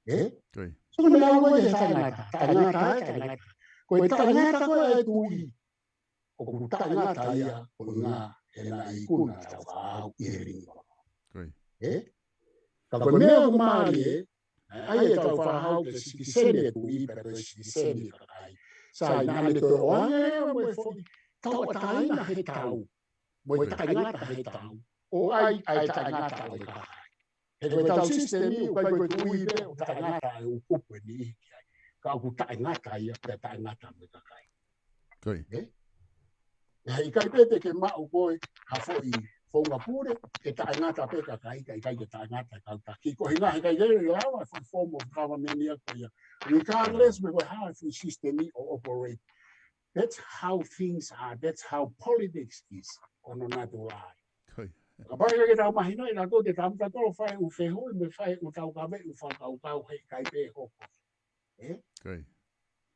Ē? Ko ia. So ko e meʻa ko ē he taʻengata, taʻengata, taʻengata. Ko e taʻengata ko ē ʻa e tuʻi. ʻOku taʻengata ia ko e ngaahi ʻena ikuna tau fāʻau ʻi he lingi toto. Ko ia. Ē? Ka ko e meʻa ʻoku mālie, ē, ʻa ia ʻe tau fāʻau ke sitiseni e tuʻi pea ko e sitiseni e kakai. Sai, naʻa ne toe ʻoange leva mo e foʻi tauʻatāina he tau. Mo e taʻengata he tau. ʻO ʻai ʻa e taʻengata ʻo e kakai. He ko e tau sisitemi ʻoku ʻikai ko e tuʻi pē ʻoku taʻengata e ʻū kupu ʻe niʻihi ki ai. Ka ʻoku taʻengata ia, pea taʻengata mo e kakai. Ko ia. Ē? He ʻikai pē te ke maʻu koe ha foʻi founga pule, ke taʻengata pē kakai, ka ʻikai ke taʻengata e kau taki. Ko e ʻuhinga he ʻikai ke lava e foʻi form of government ia ko ia. Regardless, mo e ko e hā e foʻi sisitemi ʻoku operate. That's how things are. That's how politics is. Ono natu ai. Ko ia. Kapau ʻe ʻikai ke tau mahinoʻi naʻa tau te tau tau fai ʻū fehuʻi mo fai ʻū taukaveʻi ʻū fakakaukau he ʻikai pē hoko. Ē? Ko ia.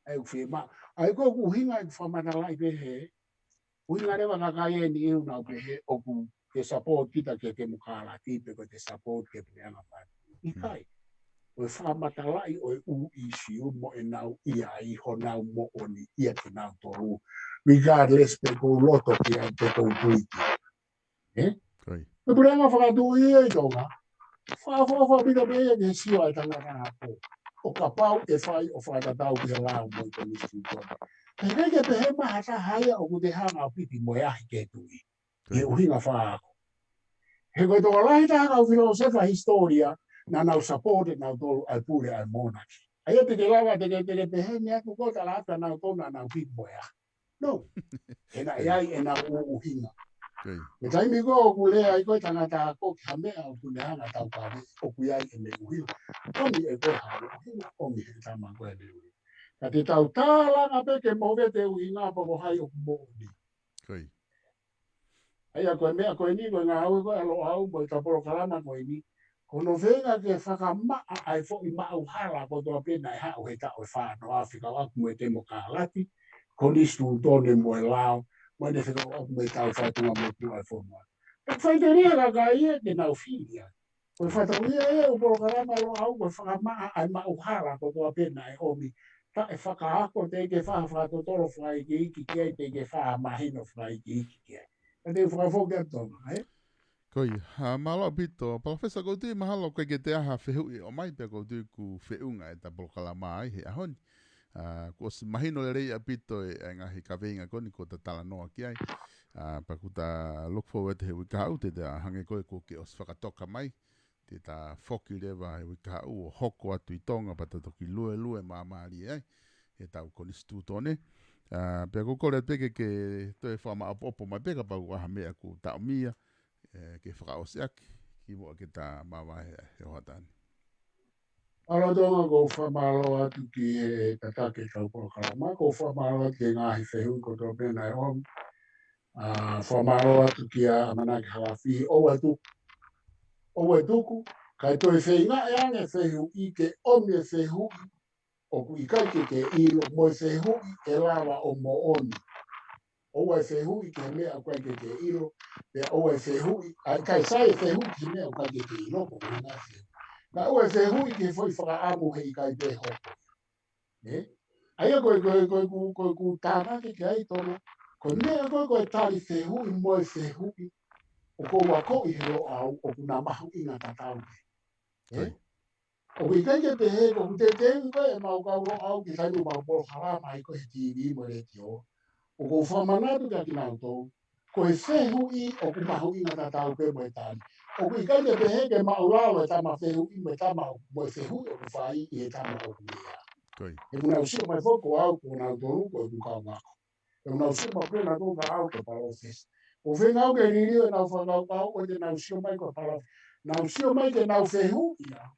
ʻA ia ʻoku fiemaʻu. ʻA ia ko ʻeku ʻuhinga ʻeku fakamatalaʻi pehē, ʻuhinga leva kakai eni ʻoku nau pehē ʻoku te support kita ki he temokalati pe ko te support ki he puleʻanga pāti. ʻIkai. Ko e fakamatalaʻi ʻo e ʻū ʻīsiu mo ʻenau ʻi ai honau moʻoni ʻiate kinautolu. Regardless pe ko e loto ki ai pe ko e tui ki ai. Ē? Ko ia. Ko e puleʻanga fakatuʻi ia ʻi Tonga. Fakaʻofoʻofa pita pē ia ke sio ai tangata ako. ʻO kapau ʻe fai ʻo fakatatau ki he lao mo e konisitūtone. He ʻikai ke pehē mai ha taha ia ʻoku te hanga ʻo piki mo e ahi ke tui. Ko ia. ʻI he ʻuhinga fakaako. He ko e tokolahi taha kau filōsefa hisitōlia, naʻa nau support ʻe nautolu ʻa e pule ʻa e monarchy. ʻA ia te ke lava, te ke, te ke pehē ni atu ko e tala atu nautolu naʻa nau piki mo e ahi. No. He naʻe ʻi ai ʻenau ʻū ʻuhinga. Ko ia. He taimi ko ē ʻoku lea ai ko e tangata ako ki ha meʻa ʻoku ne hanga ʻo taukaveʻi, ʻoku ʻi ai ʻene ʻuhinga. ʻOmi ʻe koe ha ʻuhinga, ʻomi he tama ko ē ʻene ʻuhinga. Ka te tau tālanga pē ke movete ʻuhinga pe ko hai ʻoku moʻoni. Ko ia. ʻA ia ko e meʻa ko eni, ko e ngāue ko ē ʻa Loʻau mo ʻeta polokalama ko eni. Ko hono feinga ke fakamaʻa ʻa e foʻi maʻuhala kotoa pē naʻe haʻu he taʻu ʻe fā noa fekauʻaki mo e temokalati, konisitūtone mo e lao, mo ʻene fekauʻaki mo e tau faitunga mo e tuʻa ʻo e fonua. Pea faiteliha kakai ia ke nau fili ia. Ko e fatongia ia ʻo e polokalama ʻa Loʻau, ko e fakamaʻa ʻa e maʻuhala kotoa pē naʻe ʻomi. Taʻe fakaako, teʻeki ke fai ha fakatotolo fakaikiiki ki ai, teʻeki ke fai ha mahino fakaikiiki ki ai. Ka te u fakafoki atu Tonga, ē? Ko ia, ha, mālō ʻaupito. Palōfesa, ʻoku ou tui mahalo ʻoku ʻikai ke toe ʻi ai ha fehuʻi ʻomai pea ʻoku ou tui kuo feʻunga ʻeta polokalama ai he ʻaho ni. ʻA, kuo ʻosi mahino lelei ʻaupito e, e ngaahi kaveinga ko eni kuo ta talanoa ki ai. ʻA, pea ʻoku ta look forward he uike kahaʻu te ta hangē ko ē kuo ke ʻosi fakatoka mai. Te ta foki leva he uike kahaʻu ʻo hoko atu ʻi Tonga pea ta toki luelue māmālie ai he tau konisitūtone. ʻA, pea ʻoku ou kole atu pē ke, ke toe fakamaʻopoʻopo mai pē kapau ʻoku ʻi ai ha meʻa ʻoku ta ʻomi ia, ē, ke fakaʻosi ʻaki, kimuʻa ke ta māvae he hoʻatā ni. Mālō Tonga, ʻoku ou fakamālō atu ki he tataki ʻetau polokalama, ʻoku ou fakamālō atu ki he ngaahi fehuʻi kotoa pē naʻe ʻomi. ʻA, fakamālō atu kia ʻAmanaki Halafihi, ʻoua ʻe tuku. ʻOua ʻe tuku, kae toe feinga ʻe ange fehuʻi ke ʻomi e fehuʻi ʻoku ʻikai ke ke ʻilo, mo e fehuʻi ʻe lava ʻo moʻoni. ʻOua ʻe fehuʻi ki he meʻa ʻoku ʻikai ke ke ʻilo, pea ʻoua ʻe fehuʻi, ʻa, ʻikai sai e fehuʻi ki he meʻa ʻoku ʻikai ke ke ʻilo, ko e ngaahi fehuʻi. Ka ʻoua ʻe fehuʻi ki he foʻi fakaʻamu he ʻikai pē hoko. Ē? ʻA ia ko e, ko e, ko e, ko e, ko e, ko e tānaki ki ai Tonga, ko e meʻa ko ē, ko e tali fehuʻi mo e fehuʻi, ʻoku ou akoʻi he Loʻau, ʻoku na mahuʻinga tatau pē. Ē? Ko ia. ʻOku ʻikai ke pehē, ʻoku teuteu ko ē ʻemau kau Loʻau ki he taimi ʻoku mau polokalama ai ko ē he T V mo e letiō. ʻOku ou fakamanatu kia kinautolu, ko e fehuʻi ʻoku mahuʻinga tatau pē mo e tali. ʻOku ʻikai ke pehē ke maʻulalo e tama fehuʻi mo e tama mo e fehuʻi ʻoku fai ʻi he tama ʻoku meʻa. Ko ia. He ʻoku nau sio mai foki ko au, ko nautolu, ko ʻeku kau ako. ʻOku nau sio mai pē nautolu kia au ko e palōfesa. ʻOku ou feinga au ke liliu ʻenau fakakaukau ʻo te nau sio mai ko e palōfesa. Nau sio mai ke nau fehuʻi au.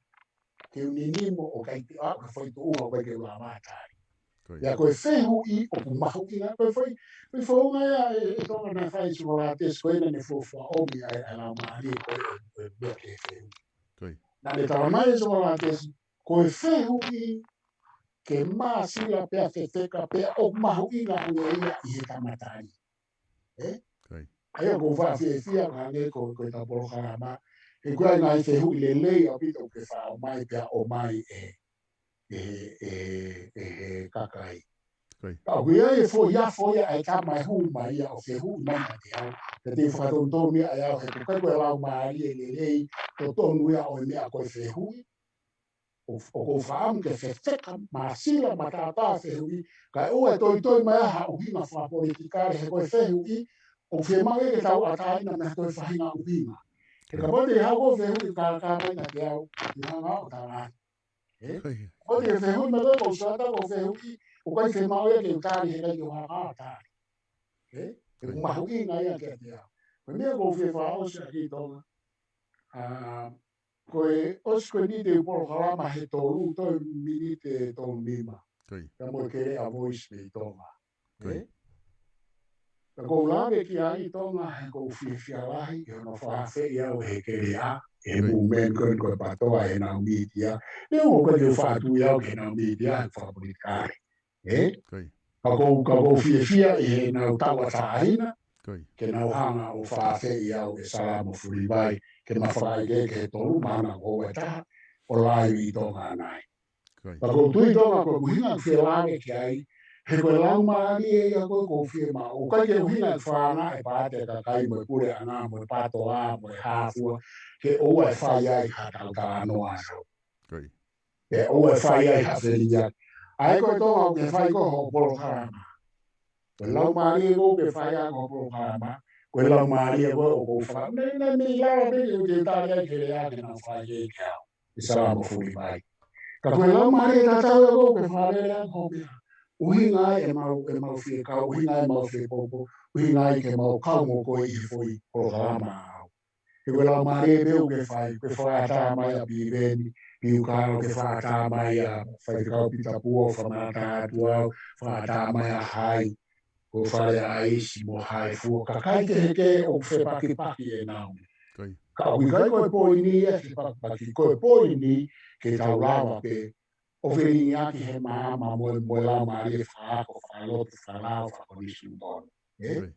Ke u ninimo ʻo ʻikai te u ʻai ha foʻi tuʻunga ʻoku ʻikai ke u lava ʻo tali. Ko ia. Pea ko e fehuʻi ʻoku mahuʻinga, ko e foʻi, foʻi founga ia ʻe, ʻe Tonga naʻe fai ʻe Sokolatesi, ko ena naʻá ne fuofua ʻomi ai ʻa e laumālie ko ē, ʻo, ʻo e meʻa ke fehuʻi. Ko ia. Naʻá ne talamai ʻe Sokolatesi, ko e fehuʻi ke māsila pea fefeka pea ʻoku mahuʻinga ange ia ʻi he tama tali. Ē? Ko ia. ʻA ia ʻoku ou fakafiefia hangē ko, ko ʻetau polokalama. He ʻoku ʻi ai e ngaahi fehuʻi lelei ʻaupito ʻoku ke faʻo mai pea ʻomai ʻe, ʻe, ʻe, ʻe he kakai. Ko ia. Ka ʻoku ʻi ai e foʻi afo ia ʻa e tama ʻe hū mai ia ʻo fehuʻi mai kiate au. Pea te u fakatonutonu ia ʻe au he ʻoku ʻikai ko e laumālie lelei totonu ia ʻo e meʻa ko e fehuʻi. ʻO, ʻoku ou fakaʻamu ke fefeka, māsila, matāpā fehuʻi, kae ʻoua ʻe toitoi mai ha ʻuhinga fakapolitikale he ko e fehuʻi, ʻoku fiemaʻu ia ke tauʻatāina mei ha toe faʻahinga ʻuhinga. He kapau te ke haʻu ʻo fehuʻi kākā mai kiate au, te u hanga ʻo tala atu. Ē? Ko ia. Kapau te ke fehuʻi mai ko e ko sata ko e fehuʻi, ʻoku ʻikai fiemaʻu ia ke u tali he ʻikai ke u hanga ʻo tali. Ē? He ʻoku mahuʻinga ia kiate au. Ko e meʻa ʻoku ou fie fakaʻosi ʻaki Tonga. ʻA, ko e ʻosi ko eni te u polokalama he tolu, toe miniti ʻe tolu nima. Ko ia. Pea mo e keleʻa Voice mei Tonga. Ko ia. Ē? Pea ʻoku ou lave ki ai Tonga he ʻoku ou fiefia lahi, he ʻoku nau fakaafeʻi au he keleʻa, he movement ko eni ko e PATOA, heʻenau mītia. Neongo ʻoku ʻikai ke u faʻa tui au ki heʻenau mītia, he fakapolitikale. Ē? Ka ʻoku ou, ka ʻoku ou fiefia ʻi heʻenau tauʻatāina, ke nau hanga ʻo fakaafeʻi au ʻe Salamo Fulivae, ke ma fakaʻeke ki he tolu maama ko ē ʻe taha, ʻo laivi ʻi Tonga nai. Ka ʻoku ou tui Tonga ko e ʻuhinga ʻoku ou fie lave ki ai, he ko e laumālie ia ko ē ʻoku ou fiemaʻu, ʻoku ʻikai ke ʻuhinga e fānau ʻe pāte kakai mo e puleʻanga mo e pātoa mo e hā fua, ke ʻoua ʻe fai ai ha tau talanoa sau. Pea ʻoua ʻe fai ai ha feliliaki. ʻA ia ko e Tonga ʻoku ke fai ko ē hoʻo polokalama. Ko e laumālie ko ē ʻoku ke fai ai hoʻo polokalama. Ko e laumālie ko ē ʻoku ou fai. Nei, nei, nei, lava pē ke u te tali ai ke lea ke nau fai e ke au. ʻE Salamo Fulivae. Ka ko e laumālie tatau ia ko ē ʻoku ke fai lea ko ē. ʻUhinga ai ʻemau, ʻemau fie kau, ʻuhinga ai ʻemau fie popo, ʻuhinga ai ke mau kau mo koe ʻi he foʻi polokalama au. He ko e laumālie pē ʻoku ke fai, ke fakaʻatā mai ʻa Piveni, Piukalo, ke fakaʻatā mai ʻa Faifekau Pita Pua, fakamanatu atu au, fakaʻatā mai ʻa Hai, ko Fale ʻAisi mo Hai fua, kakai kehekehe ʻoku fepakipaki ʻenau meʻa. Ka ʻoku ʻikai ko e poini ia fepakipaki, ko e poini ke tau lava pē ʻo felingiʻaki he maama mo e, mo e laumālie fakaako, fakalotu, fakalao, fakakonisi tonu. Ē?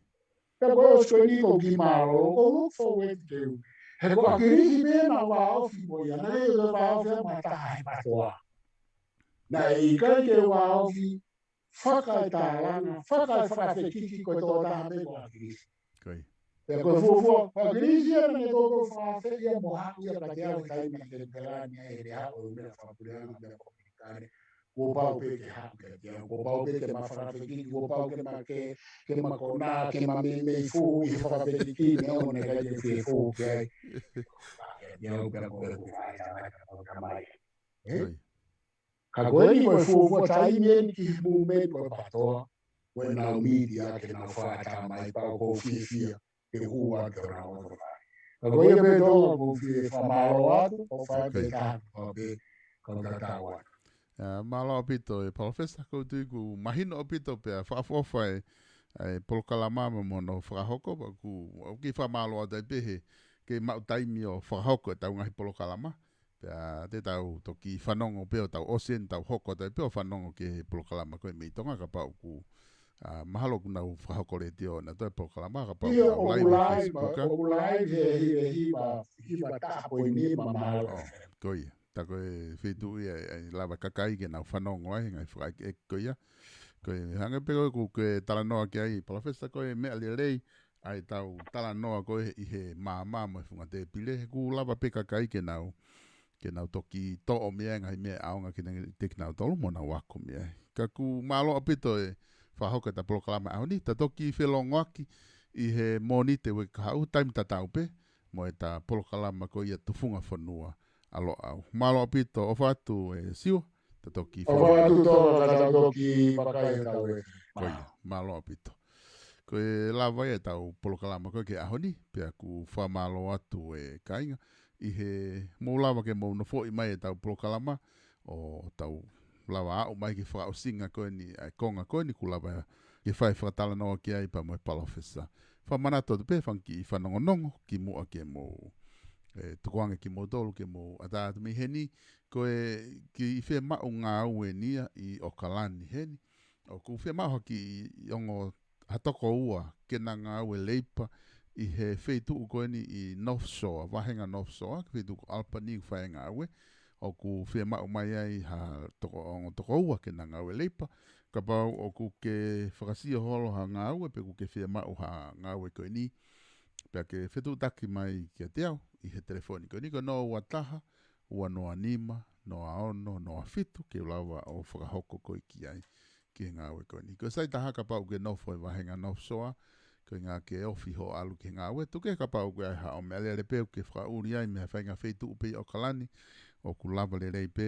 Pea ko e ʻosi ko eni ʻoku ou kiʻi mālōlō, ʻoku ou look forward to. He ko ʻAkilisi pē naʻa ku vāofi mo ia, naʻe ʻikai ke u vāofi ʻa e mataha he pātoa. Naʻe ʻikai ke u vāofi fakaetālanga, fakaefekiki ko e tokotaha pē ko ʻAkilisi. Pea ko e fuofua, ko ʻAkilisi ia naʻe toko fakaafeʻi ia mo haʻu ia kiate au he taimi ke u kalani ai he haʻu ʻo e meʻa fakapuleʻanga meʻa ko Pilikane. Kuo pau pē ke haʻu kiate au, kuo pau pē ke ma fakafekiki, kuo pau ke ma ke, ke ma kona, ke ma meimei fuhu ʻi he fakafekiki, neongo naʻe ʻikai ke u fie fuhu ki ai. Kiate au pea ko e kuo fai ʻa e kau tamai. Ē? Ka ko eni ko e fuofua taimi eni ki he movement ko e pātoa, ko ʻenau mītia ke nau fakaʻatā mai pea ʻoku ou fiefia ke hū atu ʻenau ʻoto mai. Ka ko ia pē Tonga ʻoku ou fie fakamālō atu, ʻo fai pē taha pē, kau tatau atu. ʻIa, mālō ʻaupito ʻe Palōfesa, ʻoku ou tui ʻoku mahino ʻaupito pea fakaʻofoʻofa e, e polokalama mo hono fakahoko, pea ʻoku, ʻoku ou kiʻi fakamālō atu ai pē he kei maʻu taimi ʻo fakahoko ʻetau ngaahi polokalama. Pea te tau toki fanongo pē ʻo tau ʻosi eni tau hoko atu ai pē ʻo fanongo ki he polokalama ko ē mei Tonga kapau ʻoku, ʻa, mahalo ʻoku nau fakahoko letiō ʻonautolu e polokalama kapau ʻoku nau live he Facebook, ʻa? ʻOku live he, he, he hiva, hiva taha poini nima mahalo. ʻO, ko ia. Tā ko e feituʻu ia ʻe, ʻe lava kakai ke nau fanongo ai, ngaahi fakaʻekeʻeke ko ia. Ko e hangē pē ko ē ʻoku ke talanoa ki ai, Palōfesa, ko e meʻa lelei, ʻa ʻetau talanoa ko ē ʻi he maama mo e funga tēpile, he ʻoku lava pē kakai ke nau, ke nau toki toʻo mei ai ngaahi meʻa ʻaonga ke ne te kinautolu mo nau ako mei ai. Ka ʻoku mālō ʻaupito e fakahoko ʻeta polokalama ʻaho ni, ta toki felongoaki ʻi he Mōnite uike kahaʻu taimi tatau pē, mo ʻeta polokalama ko ia Tufunga Fonua ʻa Loʻau. Mālō ʻaupito, ʻofa atu ʻe Siua, ta toki ʻofa atu Tonga ka tau toki vakai ʻetau e. Ko ia, mālō ʻaupito. Ko e lava ia ʻetau polokalama ko ē ki he ʻaho ni, pea ʻoku fakamālō atu e kāinga, ʻi he mou lava ke mou nofoʻi mai ʻetau polokalama, ʻo tau lava aʻu mai ki he fakaʻosinga ko eni, ʻa e konga ko eni ʻoku lava ke fai fakatalanoa ki ai pea mo e Palōfesa. Fakamanatu atu pē fanga kiʻi fanongonongo kimuʻa ke mou, e, tukuange kimoutolu ke mou ʻatā atu mei heni, ko e kiʻi fiemaʻu ngāue eni ia ʻi ʻOkalani heni. ʻOku fiemaʻu ha kiʻi ongo ha toko ua ke na ngāue leipa ʻi he feituʻu ko eni ʻi North Shore, vahenga North Shore, ki he feituʻu ko Albany ʻoku fai e ngāue, ʻoku fiemaʻu mai ai ha toko, ongo toko ua ke na ngāue leipa, kapau ʻoku ke fakasio holo ha ngāue, pe ʻoku ke fiemaʻu ha ngāue ko eni, pea ke fetuʻutaki mai kiate au, ʻi he telefoni ko eni, ko e noa ua taha, ua noa nima, noa ono, noa fitu, ke u lava ʻo fakahoko koe ki ai, ki he ngāue ko eni. Ko e sai taha kapau ʻoku ke nofo he vahenga North Shore, ko e ʻuhinga ke ofi hoʻo ʻalu ki he ngāue, tuku kehe kapau ʻoku ʻi ai haʻo meʻalele pē ʻoku ke fakaʻuli ai mei ha faʻahinga feituʻu pē ʻi ʻOkalani, ʻoku lava lelei pē,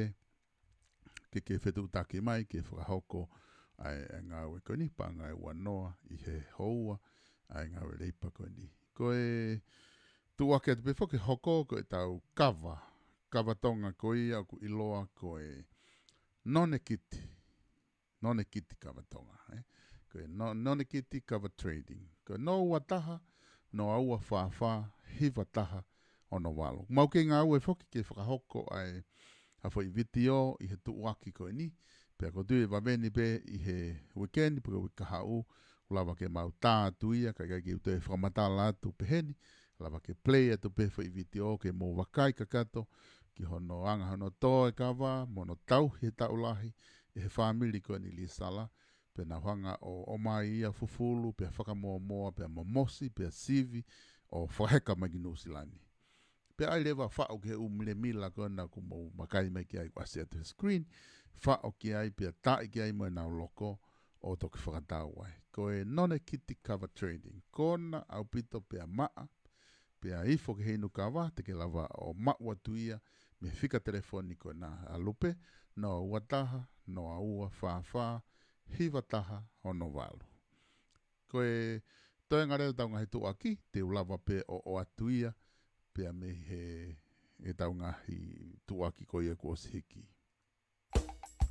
ke ke fetuʻutaki mai, ke fakahoko ʻa e, ʻa e ngāue ko eni, paʻanga ʻe ua noa ʻi he houa, ʻa e ngāue leipa ko eni. Ko e tuʻuaki atu pē foki hoko, ko ʻetau kava, kava Tonga ko ia ʻoku ʻiloa ko e nonekiti. Nonekiti kava Tonga, ē? Ko e no-, nonekiti kava trading. Ko e noa ua taha, noa ua fā fā, hiva taha, ono valu. Mau kei ngāue foki ke fakahoko ʻa e ha foʻi vitiō ʻi he tuʻuaki ko eni, Pea ʻoku ou tui ʻe vave ni pē ʻi he uike ni, pe ko e uike kahaʻu, ʻoku lava ke mau tā atu ia, ka ʻikai ke u toe fakamatala atu pehē ni, lava ke play atu pē foʻi vitiō ke mou vakai kakato ki hono anga hono tō e kava, mo hono tauhi he taʻu lahi ʻe he fāmili ko eni Lisala, pea nau hanga ʻo ʻomai ia fufulu, pea fakamoamoa, pea momosi, pea sivi, ʻo fakaheka mai ki Nuʻusila ni. Pea ʻai leva faʻo ki he ʻū milemila ko ena ʻoku mou vakai mai ki ai ʻoku ʻasi atu he screen, faʻo ki ai, pea taaʻi ki ai mo ʻenau loko ʻo toki fakatau ai. Ko e nonekiti kava trading, kona ʻaupito pea maʻa, pea ifo ki he inu kava, te ke lava ʻo maʻu atu ia mei he fika telefoni ko ena ʻa Lupe, noa ua taha, noa ua fā fā, hiva taha ono valu. Ko e toenga leva ʻetau ngaahi tuʻuaki, te u lava pē ʻo ʻoatu ia, pea mei he ʻetau ngaahi tuʻuaki ko ia kuo ʻosi hiki.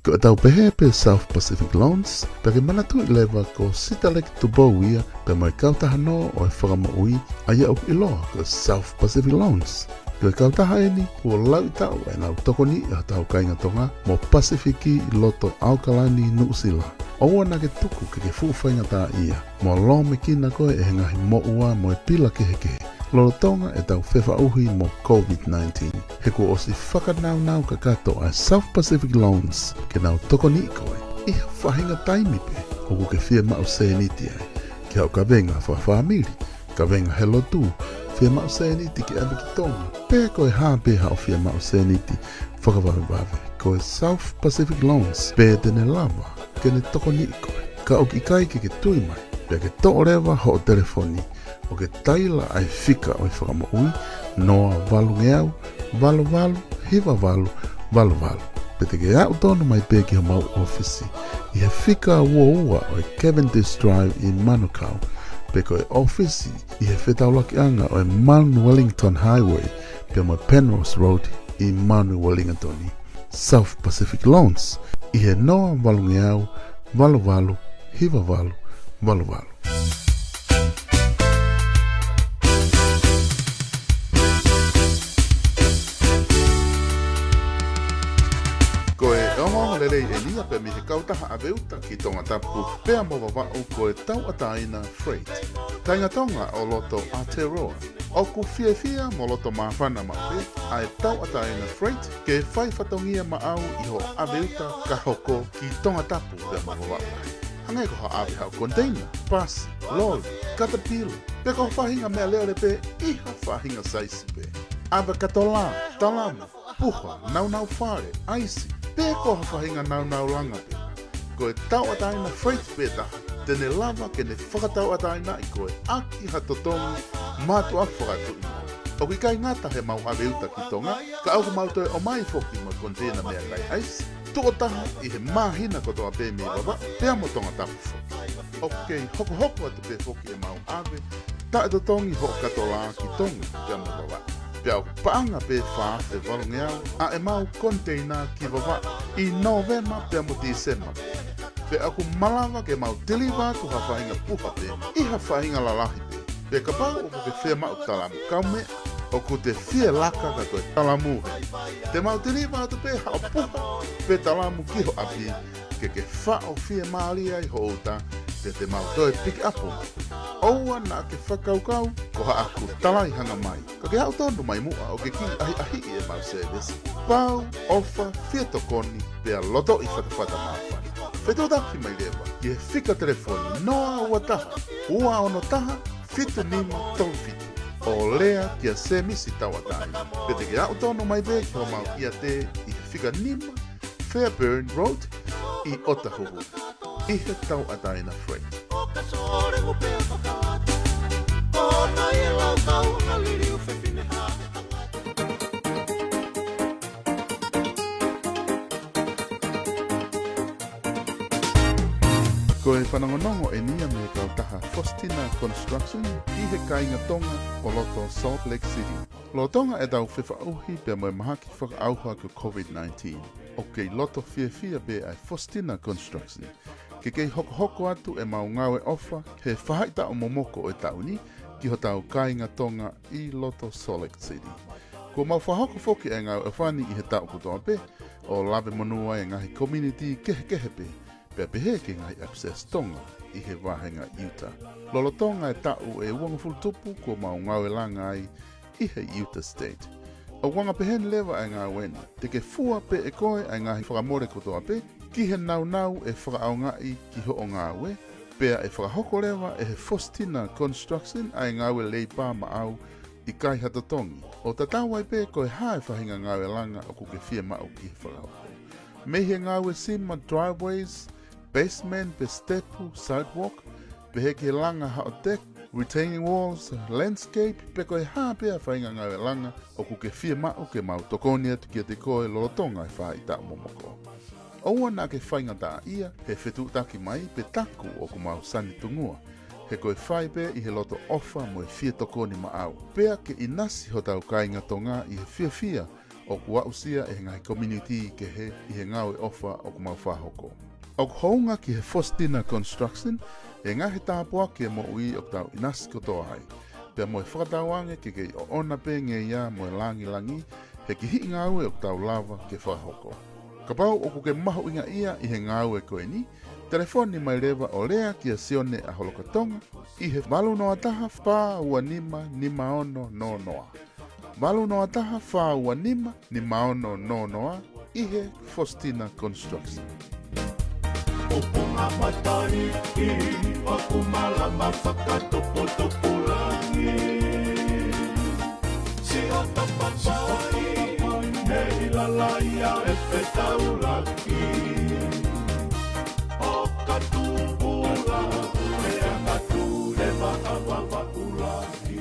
Ko ʻetau pehē pē South Pacific Loans, pea ke manatuʻi leva ko Sitaleki Tupou ia, pea mo e kautaha nō ʻo e fakamoʻui, ʻa ia ʻoku ʻiloa ko South Pacific Loans. Ko e kautaha eni, kuo lauʻi taʻu ʻenau tokoniʻi ʻa hotau kāinga Tonga mo Pasifiki ʻi loto ʻAokalani, Nuʻusila. ʻOua naʻa ke tuku ke ke fuʻu faingataʻaʻia mo lōmekina koe ʻe he ngaahi moʻua mo e pila kehekehe lolotonga ʻetau fefaʻuhi mo COVID nineteen. He kuo ʻosi fakanaunau kakato ʻa e South Pacific Loans ke nau tokoniʻi koe ʻi ha faʻahinga taimi pē ʻoku ke fiemaʻu sēniti ai, ki haʻo kavenga fakafāmili, kavenga he lotu, fiemaʻu sēniti ke ʻave ki Tonga, pe ko e hā pē haʻo fiemaʻu sēniti fakavavevave, ko e South Pacific Loans pē te ne lava ke ne tokoniʻi koe. Ka ʻoku ʻikai ke ke tui mai, pea ke toʻo leva hoʻo telefoni ʻo ke taila ʻa e fika ʻo e fakamoʻui, noa valungeau, valu valu, hiva valu, valu valu. Pe te ke aʻu tonu mai pē ki homau ʻōfisi ʻi he fika ua ua ʻo e Cavendish Drive ʻi Manukau, pe ko e ʻōfisi ʻi he fetaulakiʻanga ʻo e Mount Wellington Highway pea mo e Penrose Road ʻi Mount Wellington. South Pacific Loans ʻi he noa valungeau, valu valu, hiva valu, valu valu. Ko e ongoongo lelei eni ia pea mei he kautaha ʻave uta ki Tongatapu pea mo Vavaʻu, ko e Tauʻatāina Freight. Kāinga Tonga ʻo loto Aotearoa, ʻoku fiefia mo loto māfana maʻu pē ʻa e Tauʻatāina Freight ke fai fatongia maʻau ʻi hoʻo ʻave uta ka hoko ki Tongatapu pea mo Vavaʻu. Hangē ko haʻo ʻave haʻo konteina, pasi, loli, katapila, pe ko ha faʻahinga meʻalele pē ʻi ha faʻahinga saisi pē. ʻAve katolā, talamu, puha, naunau fale, ʻaisi, pe ko ha faʻahinga naunau langa pē. Ko e Tauʻatāina Freight pē taha te ne lava ke ne fakatauʻatāinaʻi koe ʻaki ha totongi mātuʻaki fakatuʻi moʻoni. ʻOku ʻikai ngata heʻemau ʻave uta ki Tonga, ka ʻoku mau toe ʻomai foki mo e konteina meʻakai ʻaisi, tuʻo taha ʻi he māhina kotoa pē mei Vavaʻu pea mo Tongatapu foki. ʻOku kei hokohoko atu pē foki ʻemau ʻave taʻetotongi hoʻo katolā ki Tonga pea mo Vavaʻu. Pea ʻoku paʻanga pē fā afe valungeau ʻa ʻemau konteina ki Vavaʻu ʻi Nōvema pea mo Tīsema. Pea ʻoku malava ke mau tiliva atu ha faʻahinga puha pē ʻi ha faʻahinga lalahi pē. Pea kapau ʻoku ke fiemaʻu talamu kaumeʻa, ʻoku te fie laka ka ko e talamu hē. Te mau tiliva atu pē haʻo puha pe talamu ki ho ʻapi, ke ke faʻo fiemālie ai ho uta, pea te mau toe pick up. ʻOua naʻa ke fakakaukau ko haʻaku talaihanga mai. Ka ke aʻu tonu mai muʻa ʻo ke kiʻi ʻahiʻahiʻi ʻemau service. Pau, ʻofa, fie tokoni, pea lotoʻi fatafata māfana. Fetuʻutaki mai leva ki he fika telefoni noa ua taha, ua ono taha, fitu nima tolu fitu ʻo lea kia Semisi Tauʻatāina. Pe te ke aʻu tonu mai pē ki homau ʻiate ʻi he fika nima Fairburn Road ʻi Otahuhu, ʻi he Tauʻatāina Freight. Ko e fanongonongo eni ia mei he kautaha Faustina Construction ʻi he kāinga Tonga ʻo loto Salt Lake City. Lolotonga ʻetau fefaʻuhi pea mo e mahaki fakaʻauha ko e COVID nineteen, ʻoku kei loto fiefia pē ʻa e Faustina Construction ke kei hokohoko atu ʻemau ngāue ʻofa he faʻahitaʻu momoko ʻo e taʻu ni ki hotau kāinga Tonga ʻi loto Salt Lake City. Kuo mau fakahoko foki ʻa e ngāue ʻofa ni ʻi he taʻu kotoa pē, ʻo lave monū ai e ngaahi community kehekehe pē, pea pehē ki he ngaahi ʻAkusiasi Tonga ʻi he vāhenga ʻIuta. Lolotonga e taʻu ʻe uangofulu tupu kuo mau ngāue langa ai ʻi he ʻIuta State. ʻOku anga peheni leva ʻa e ngāue ni. Te ke fua pē ʻe koe ʻa e ngaahi fakamole kotoa pē ki he nāunau ʻe fakaʻaongaʻi ki hoʻo ngāue, pea ʻe fakahoko leva ʻe he Faustina Construction ʻa e ngāue leipā maʻau ʻikai ha totongi. ʻO tatau ai pē ko e hā e faʻahinga ngāue langa ʻoku ke fiemaʻu ki he fakahoko. Mei he ngāue sima, driveways, basement pe sitepu, sidewalk, pehē ki he langa haʻo deck, retaining walls, landscape, pe ko e hā pē ʻa e faʻahinga ngāue langa ʻoku ke fiemaʻu ke mau tokoni atu kiate koe lolotonga e faʻahitaʻu momoko. ʻOua naʻa ke faingataʻaʻia he fetuʻutaki mai pe taku ʻoku mau sani tungua, he ko e fai pē ʻi he loto ʻofa mo e fie tokoni maʻau. Pea ke ʻinasi hotau kāinga Tonga ʻi he fiefia ʻoku aʻusia ʻe he ngaahi community kehe ʻi he ngāue ʻofa ʻoku mau fakahoko. ʻOku hounga ki he Faustina Construction e ngaahi tāpuaki e moʻui ʻoku tau ʻinasi kotoa ai, pea mo e fakatauange ke kei ʻoʻona pē ngeia mo e langilangi he kihiʻi ngāue ʻoku tau lava ke fakahoko. Kapau ʻoku ke mahuʻingaʻia ʻi he ngāue ko eni, telefoni mai leva ʻo lea kia Sione ʻAholoka Tonga ʻi he valu noa taha, fā ua nima, nima ono noa noa. Valu noa taha, fā ua nima, nima ono noa noa, ʻi he Faustina Construction. ʻOponga matai ʻi Vakumalama fakatopotopulaki. Siʻota papai nei lalaia e fetaulaki. ʻOka tupula, e anga tule vaka vavakulaki.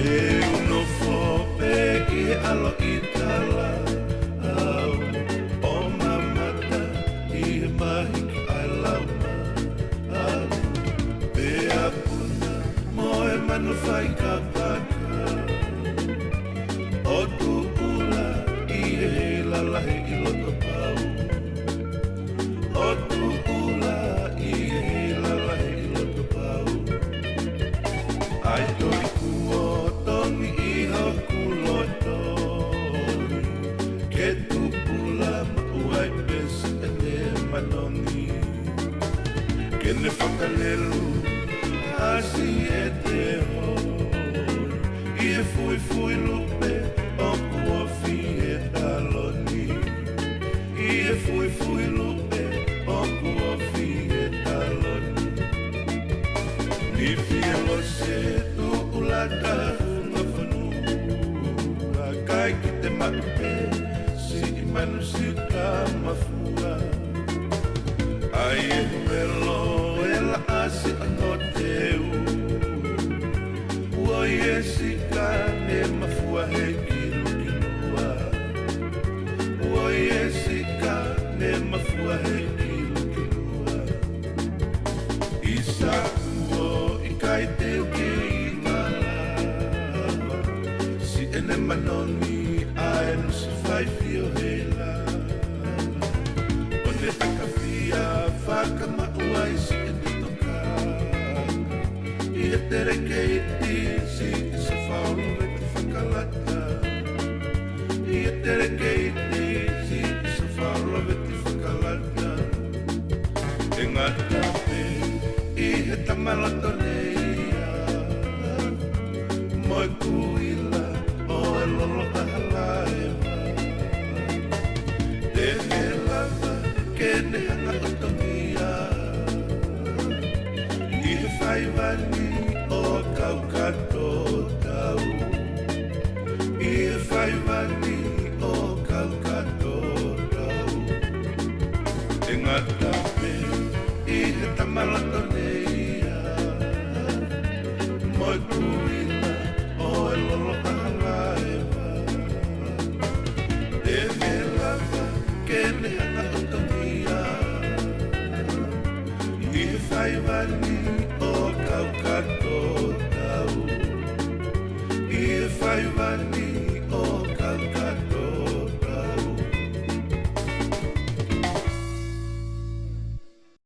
Te u nofo pē ʻi he ʻaloʻi tala, ʻo mamata ʻi he mahiki ʻa e laumālie. Pea puna mo e manu faikapaka, ʻo tuʻula ʻi he lalahi ʻi loto pau. ʻO tuʻula ʻi he lalahi ʻi loto pau. ʻAi toi kuo tongi ʻi hoku loto, ke tuʻula maʻu ai pē siʻene manongi. Ke ne fakalelu ʻa siʻete hoi ʻi he fuifui lupe ʻoku ofi he taloni. ʻI he fuifui lupe ʻoku ofi he taloni. Nifi e lose tuʻula ka funga fonua, kae kite maʻu pē siʻi manu sika mafua. ʻAi e huelo e laʻasi ʻa Noteu. Uoi e sika ne mafua he kilukilua. Uoi e sika ne mafua he kilukilua. ʻIsa kuo ʻikai te u kei malava siʻene manongi ʻa e nusi faifio he lā. ʻO ne takafia fakamaʻu ai siʻene tokanga ʻi he telekeiti siʻi Sofaolo Veti Fakalata. ʻI he telekeiti siʻi Sofaolo Veti Fakalata. ʻE ngata pē ʻi he tama loto nei ia, mo e kuila ʻo e lolo ʻa Halaeva. Te ne lava ke ne hanga ʻo tongi ia ʻi he faiva ni ʻo Kaukatotau. ʻI he faiva ni ʻo Kaukatotau. ʻE ngata pē ʻi he tama loto nei ia, mo e kuila ʻo e lolo ʻa Halaeva. Te ne lava ke ne hanga ʻo tongi ia ʻi he faiva ni ʻo Kaukatotau. ʻI he faiva ni